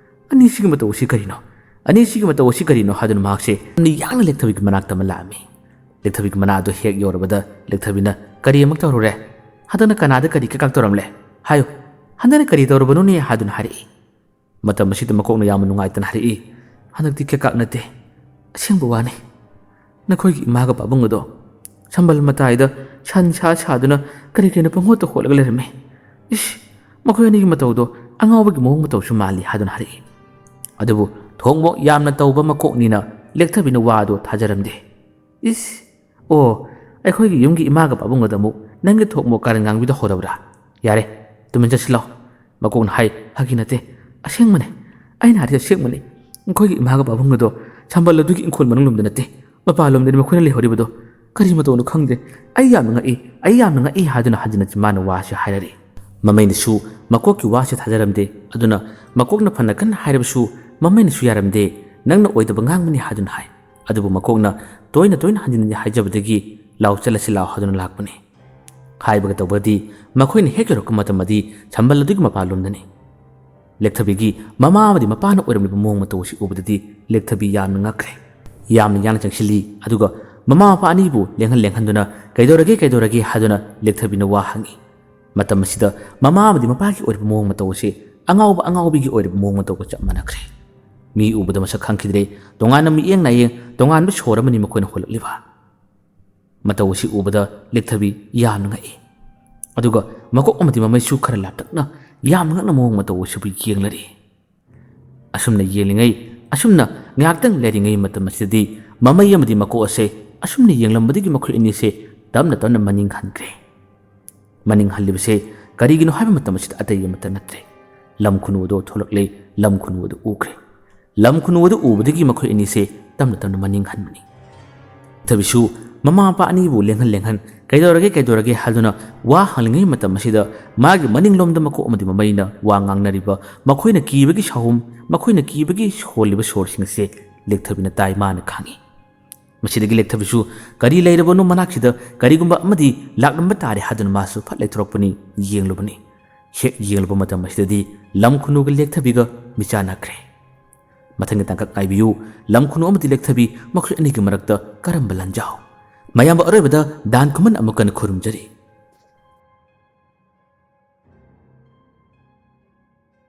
ꯑꯅꯤꯁꯤꯒꯤ ꯃꯇꯧ ꯑꯁꯤ ꯀꯔꯤꯅꯣ? ꯑꯅꯤꯁꯤꯒꯤ ꯃꯇꯧ ꯑꯁꯤ ꯀꯔꯤꯅꯣ?" ꯍꯥꯏꯗꯨꯅ ꯃꯍꯥꯛꯁꯦ ꯌꯥꯝꯅ ꯌꯥꯡꯅ ꯂꯦꯛꯊꯕꯤꯒꯤ ꯃꯅꯥꯛꯇ ꯑꯃ ꯂꯥꯛꯑꯝꯃꯤ꯫ ꯂꯦꯛꯊꯕꯤꯒꯤ ꯃꯅꯥꯛ ꯑꯗꯨ ꯍꯦꯛ ꯌꯧꯔꯕꯗ ꯂꯦꯛꯊꯕꯤꯅ, "ꯀꯔꯤ ꯑꯃꯨꯛ ꯇꯧꯔꯨꯔꯦ? ꯍꯟꯗꯛꯅ ꯀꯅꯥꯗ ꯀꯔꯤ ꯀꯩꯀꯥꯛ ꯇꯧꯔꯝꯂꯦ? ꯍꯥꯏꯌꯨ, ꯍꯟꯗꯛꯅ ꯀꯔꯤ ꯇꯧꯔꯕꯅꯣꯅꯦ?" ꯍꯥꯏꯗꯨꯅ ꯍꯥꯏꯔꯛꯏ꯫ ꯃꯇꯝ ꯑꯁꯤꯗ ꯃꯀꯣꯛꯅ ꯌꯥꯝꯅ ꯅꯨꯡꯉꯥꯏꯇꯅ ꯍꯥꯏꯔꯛꯏ, "ꯍꯟꯗꯛꯇꯤ ꯀꯦꯀꯥꯛ ꯅꯠꯇꯦ, ꯑꯁꯦꯡꯕ ꯋꯥꯅꯤ꯫ ꯅꯈꯣꯏꯒꯤ ꯏꯃꯥꯒ ꯄꯥꯕꯨꯡ ꯑꯗꯣ ꯁꯝꯕꯜ ꯃꯇꯥꯏꯗ ꯁꯟ ꯁꯥ ꯁꯥꯗꯨꯅ ꯀꯔꯤ ꯀꯔꯤꯅꯣ ꯄꯪꯍꯣꯠꯇ ꯍꯣꯠꯂꯒ ꯂꯩꯔꯝꯃꯤ꯫ ꯏꯁ, ꯃꯈꯣꯏ ꯑꯅꯤꯒꯤ ꯃꯇꯧꯗꯣ ꯑꯉꯥꯎꯕꯒꯤ ꯃꯑꯣꯡ ꯃꯇꯧꯁꯨ ꯃꯥꯜꯂꯤ" ꯍꯥꯏꯗꯨꯅ ꯍꯥꯏꯔꯛꯏ꯫ ꯑꯗꯨꯕꯨ ꯊꯣꯛꯃꯣꯛ ꯌꯥꯝꯅ ꯇꯧꯕ ꯃꯀꯣꯛꯅꯤꯅ ꯂꯦꯛꯊꯕꯤꯅ ꯋꯥ ꯑꯗꯨ ꯊꯥꯖꯔꯝꯗꯦ꯫ "ꯏꯁ, ꯑꯣ, ꯑꯩꯈꯣꯏꯒꯤ ꯌꯨꯝꯒꯤ ꯏꯃꯥꯒ ꯄꯥꯕꯨꯡꯒꯗ ꯑꯃꯨꯛ ꯅꯪꯒꯤ ꯊꯣꯛꯃꯣꯛ ꯀꯥꯔꯟ ꯉꯥꯡꯕꯤꯗꯣ ꯍꯧꯔꯕ꯭ꯔꯥ? ꯌꯥꯔꯦ, ꯇꯨꯃꯤꯟ ꯆꯠꯁꯤꯜꯂꯣ꯫" ꯃꯀꯣꯛꯅ ꯍꯥꯏ, "ꯐꯥꯒꯤ ꯅꯠꯇꯦ, ꯑꯁꯦꯡꯕꯅꯦ꯫ ꯑꯩꯅ ꯍꯥꯏꯔꯤꯁꯦ ꯑꯁꯦꯡꯕꯅꯦ꯫ ꯑꯩꯈꯣꯏꯒꯤ ꯏꯃꯥꯒ ꯄꯥꯕꯨꯡꯒꯗꯣ ꯁꯝꯕꯜ ꯑꯗꯨꯒꯤ ꯏꯪꯈꯣꯜ ꯃꯅꯨꯡ ꯂꯣꯝꯗ ꯅꯠꯇꯦ, ꯃꯄꯥꯟ ꯂꯣꯝꯗꯅꯤ ꯃꯈꯣꯏꯅ ꯂꯩꯍꯧꯔꯤꯕꯗꯣ꯫ ꯀꯔꯤ ꯃꯇꯧꯅꯣ ꯈꯪꯗꯦ꯫ ꯑꯩ ꯌꯥꯝꯅ ꯉꯛꯏ, ꯑꯩ ꯌꯥꯝꯅ ꯉꯛꯏ" ꯍꯥꯏꯗꯨꯅ ꯍꯟꯖꯤꯟ ꯍꯟꯖꯤꯟ ꯃꯥꯅ ꯋꯥꯁꯤ ꯍꯥꯏꯔꯛꯏ꯫ ꯃꯃꯩꯅꯁꯨ ꯃꯀꯣꯛꯀꯤ ꯋꯥꯁꯤ ꯊꯥꯖꯔꯝꯗꯦ꯫ ꯑꯗꯨꯅ ꯃꯀꯣꯛꯅ ꯐꯅ ꯀꯟꯅ ꯍꯥꯏꯔꯕꯁꯨ ꯃꯃꯩꯅꯁꯨ ꯌꯥꯔꯝꯗꯦ꯫ "ꯅꯪꯅ ꯑꯣꯏꯗꯕ ꯉꯥꯡꯕꯅꯤ" ꯍꯥꯏꯗꯨꯅ ꯍꯥꯏ꯫ ꯑꯗꯨꯕꯨ ꯃꯀꯣꯛꯅ ꯇꯣꯏꯅ ꯇꯣꯏꯅ ꯍꯟꯖꯤꯟ ꯍꯟꯖꯤꯟ ꯍꯥꯏꯖꯕꯗꯒꯤ "ꯂꯥꯎ, ꯆꯠꯂꯁꯤ ꯂꯥꯎ" ꯍꯥꯏꯗꯨꯅ ꯂꯥꯛꯄꯅꯤ꯫ ꯍꯥꯏꯕꯒ ꯇꯧꯕꯒꯗꯤ ꯃꯈꯣꯏꯅ ꯍꯦꯛ ꯌꯧꯔꯛꯄ ꯃꯇꯝꯗꯗꯤ ꯁꯝꯕꯜ ꯑꯗꯨꯒꯤ ꯃꯄꯥꯟꯂꯣꯝꯗꯅꯤ꯫ ꯂꯦꯛꯊꯕꯤꯒꯤ ꯃꯃꯥ ꯑꯃꯗꯤ ꯃꯄꯥꯅ ꯑꯣꯏꯔꯝꯂꯤꯕ ꯃꯑꯣꯡ ꯃꯇꯧ ꯑꯁꯤ ꯎꯕꯗꯗꯤ ꯂꯦꯛꯊꯕꯤ ꯌꯥꯝꯅ ꯉꯛꯈ꯭ꯔꯦ꯫ ꯌꯥꯝꯅ ꯌꯥꯡꯅ ꯆꯪꯁꯤꯜꯂꯤ꯫ ꯑꯗꯨꯒ ꯃꯃꯥ ꯃꯄꯥ ꯑꯅꯤꯕꯨ ꯂꯦꯡꯍꯟ ꯂꯦꯡꯍꯟꯗꯨꯅ "ꯀꯩꯗꯧꯔꯒꯦ, ꯀꯩꯗꯧꯔꯒꯦ?" ꯍꯥꯏꯗꯨꯅ ꯂꯦꯛꯊꯕꯤꯅ ꯋꯥ ꯍꯪꯉꯤ꯫ ꯃꯇꯝ ꯑꯁꯤꯗ ꯃꯃꯥ ꯑꯃꯗꯤ ꯃꯄꯥꯒꯤ ꯑꯣꯏꯔꯤꯕ ꯃꯑꯣꯡ ꯃꯇꯧ ꯑꯁꯤ ꯑꯉꯥꯎꯕ ꯑꯉꯥꯎꯕꯤꯒꯤ ꯑꯣꯏꯔꯤꯕ ꯃꯑꯣꯡ ꯃꯇꯧꯒ ꯆꯞ ꯃꯥꯟꯅꯈ꯭ꯔꯦ꯫ ꯃꯤ ꯎꯕꯗ ꯃꯁꯛ ꯈꯪꯈꯤꯗ꯭ꯔꯦ꯫ ꯇꯣꯉꯥꯟꯅ ꯃꯤꯠꯌꯦꯡ ꯅꯥꯌꯦꯡ, ꯇꯣꯉꯥꯟꯕ ꯁꯣꯔ ꯑꯃꯅꯤ ꯃꯈꯣꯏꯅ ꯍꯣꯜꯂꯛꯂꯤꯕ꯫ ꯃꯇꯧ ꯑꯁꯤ ꯎꯕꯗ ꯂꯦꯛꯊꯕꯤ ꯌꯥꯝꯅ ꯉꯛꯏ꯫ ꯑꯗꯨꯒ ꯃꯀꯣꯛ ꯑꯃꯗꯤ ꯃꯃꯩꯁꯨ ꯈꯔ ꯂꯥꯞꯇꯛꯅ ꯌꯥꯝꯅ ꯉꯛꯅ ꯃꯑꯣꯡ ꯃꯇꯧ ꯑꯁꯤꯕꯨ ꯌꯦꯡꯂꯔꯤ꯫ ꯑꯁꯨꯝꯅ ꯌꯦꯡꯂꯤꯉꯩ, ꯑꯁꯨꯝꯅ ꯉꯥꯏꯍꯥꯛꯇꯪ ꯂꯩꯔꯤꯉꯩ ꯃꯇꯝ ꯑꯁꯤꯗꯗꯤ ꯃꯃꯩ ꯑꯃꯗꯤ ꯃꯀꯣꯛ ꯑꯁꯦ ꯑꯁꯨꯝꯅ ꯌꯦꯡꯂꯝꯕꯗꯒꯤ ꯃꯈꯣꯏ ꯑꯅꯤꯁꯦ ꯇꯞꯅ ꯇꯞꯅ ꯃꯅꯤꯡ ꯍꯟꯈ꯭ꯔꯦ꯫ ꯃꯅꯤꯡ ꯍꯜꯂꯤꯕꯁꯦ ꯀꯔꯤꯒꯤꯅꯣ ꯍꯥꯏꯕ ꯃꯇꯝ ꯑꯁꯤꯗ ꯑꯇꯩ ꯑꯃꯠꯇ ꯅꯠꯇ꯭ꯔꯦ꯫ ꯂꯝ ꯈꯨꯅꯨ ꯑꯗꯨ ꯊꯣꯛꯂꯛꯂꯦ, ꯂꯝ ꯈꯨꯅꯨ ꯑꯗꯨ ꯎꯈ꯭ꯔꯦ꯫ ꯂꯝ ꯈꯨꯅꯨ ꯑꯗꯨ ꯎꯕꯗꯒꯤ ꯃꯈꯣꯏ ꯑꯅꯤꯁꯦ ꯇꯞꯅ ꯇꯞꯅ ꯃꯅꯤꯡ ꯍꯟꯕꯅꯤ꯫ ꯂꯦꯛꯊꯕꯤꯁꯨ ꯃꯃꯥ ꯃꯄꯥ ꯑꯅꯤꯕꯨ ꯂꯦꯡꯍꯟ ꯂꯦꯡꯍꯟ "ꯀꯩꯗꯧꯔꯒꯦ, ꯀꯩꯗꯧꯔꯒꯦ?" ꯍꯥꯏꯗꯨꯅ ꯋꯥ ꯍꯪꯂꯤꯉꯩ ꯃꯇꯝ ꯑꯁꯤꯗ ꯃꯥꯒꯤ ꯃꯅꯤꯡꯂꯣꯝꯗ ꯃꯀꯣꯛ ꯑꯃꯗꯤ ꯃꯃꯩꯅ ꯋꯥ ꯉꯥꯡꯅꯔꯤꯕ ꯃꯈꯣꯏꯅ ꯀꯤꯕꯒꯤ ꯁꯥꯍꯨꯝ, ꯃꯈꯣꯏꯅ ꯀꯤꯕꯒꯤ ꯍꯣꯜꯂꯤꯕ ꯁꯣꯔꯁꯤꯡ ꯑꯁꯦ ꯂꯦꯛꯊꯕꯤꯅ ꯇꯥꯏ, ꯃꯥꯅ ꯈꯪꯏ꯫ ꯃꯁꯤꯗꯒꯤ ꯂꯦꯛꯊꯕꯤꯁꯨ ꯀꯔꯤ ꯂꯩꯔꯕꯅꯣ ꯃꯅꯥꯛꯁꯤꯗ, ꯀꯔꯤꯒꯨꯝꯕ ꯑꯃꯗꯤ ꯂꯥꯛꯂꯝꯕ ꯇꯥꯔꯦ ꯍꯥꯏꯗꯨꯅ ꯃꯥꯁꯨ ꯐꯠ ꯂꯩꯊꯣꯔꯛꯄꯅꯤ, ꯌꯦꯡꯂꯨꯕꯅꯤ꯫ ꯍꯦꯛ ꯌꯦꯡꯂꯨꯕ ꯃꯇꯝ ꯑꯁꯤꯗꯗꯤ ꯂꯝ ꯈꯨꯅꯨꯒ ꯂꯦꯛꯊꯕꯤꯒ ꯃꯤꯆꯥꯟꯅꯈ꯭ꯔꯦ꯫ ꯃꯊꯪꯒꯤ ꯇꯥꯡꯀꯛ ꯉꯥꯏꯕꯤꯌꯨ꯫ ꯂꯝ ꯈꯨꯅꯨ ꯑꯃꯗꯤ ꯂꯦꯛꯊꯕꯤ ꯃꯈꯣꯏ ꯑꯅꯤꯒꯤ ꯃꯔꯛꯇ ꯀꯔꯝꯕ ꯂꯥꯟꯖꯥꯎ? ꯃꯌꯥꯝꯕ ꯑꯔꯣꯏꯕꯗ ꯗꯥꯟ ꯈꯨꯃꯟ ꯑꯃꯨꯛ ꯀꯟꯅ ꯈꯨꯔꯨꯝꯖꯔꯤ꯫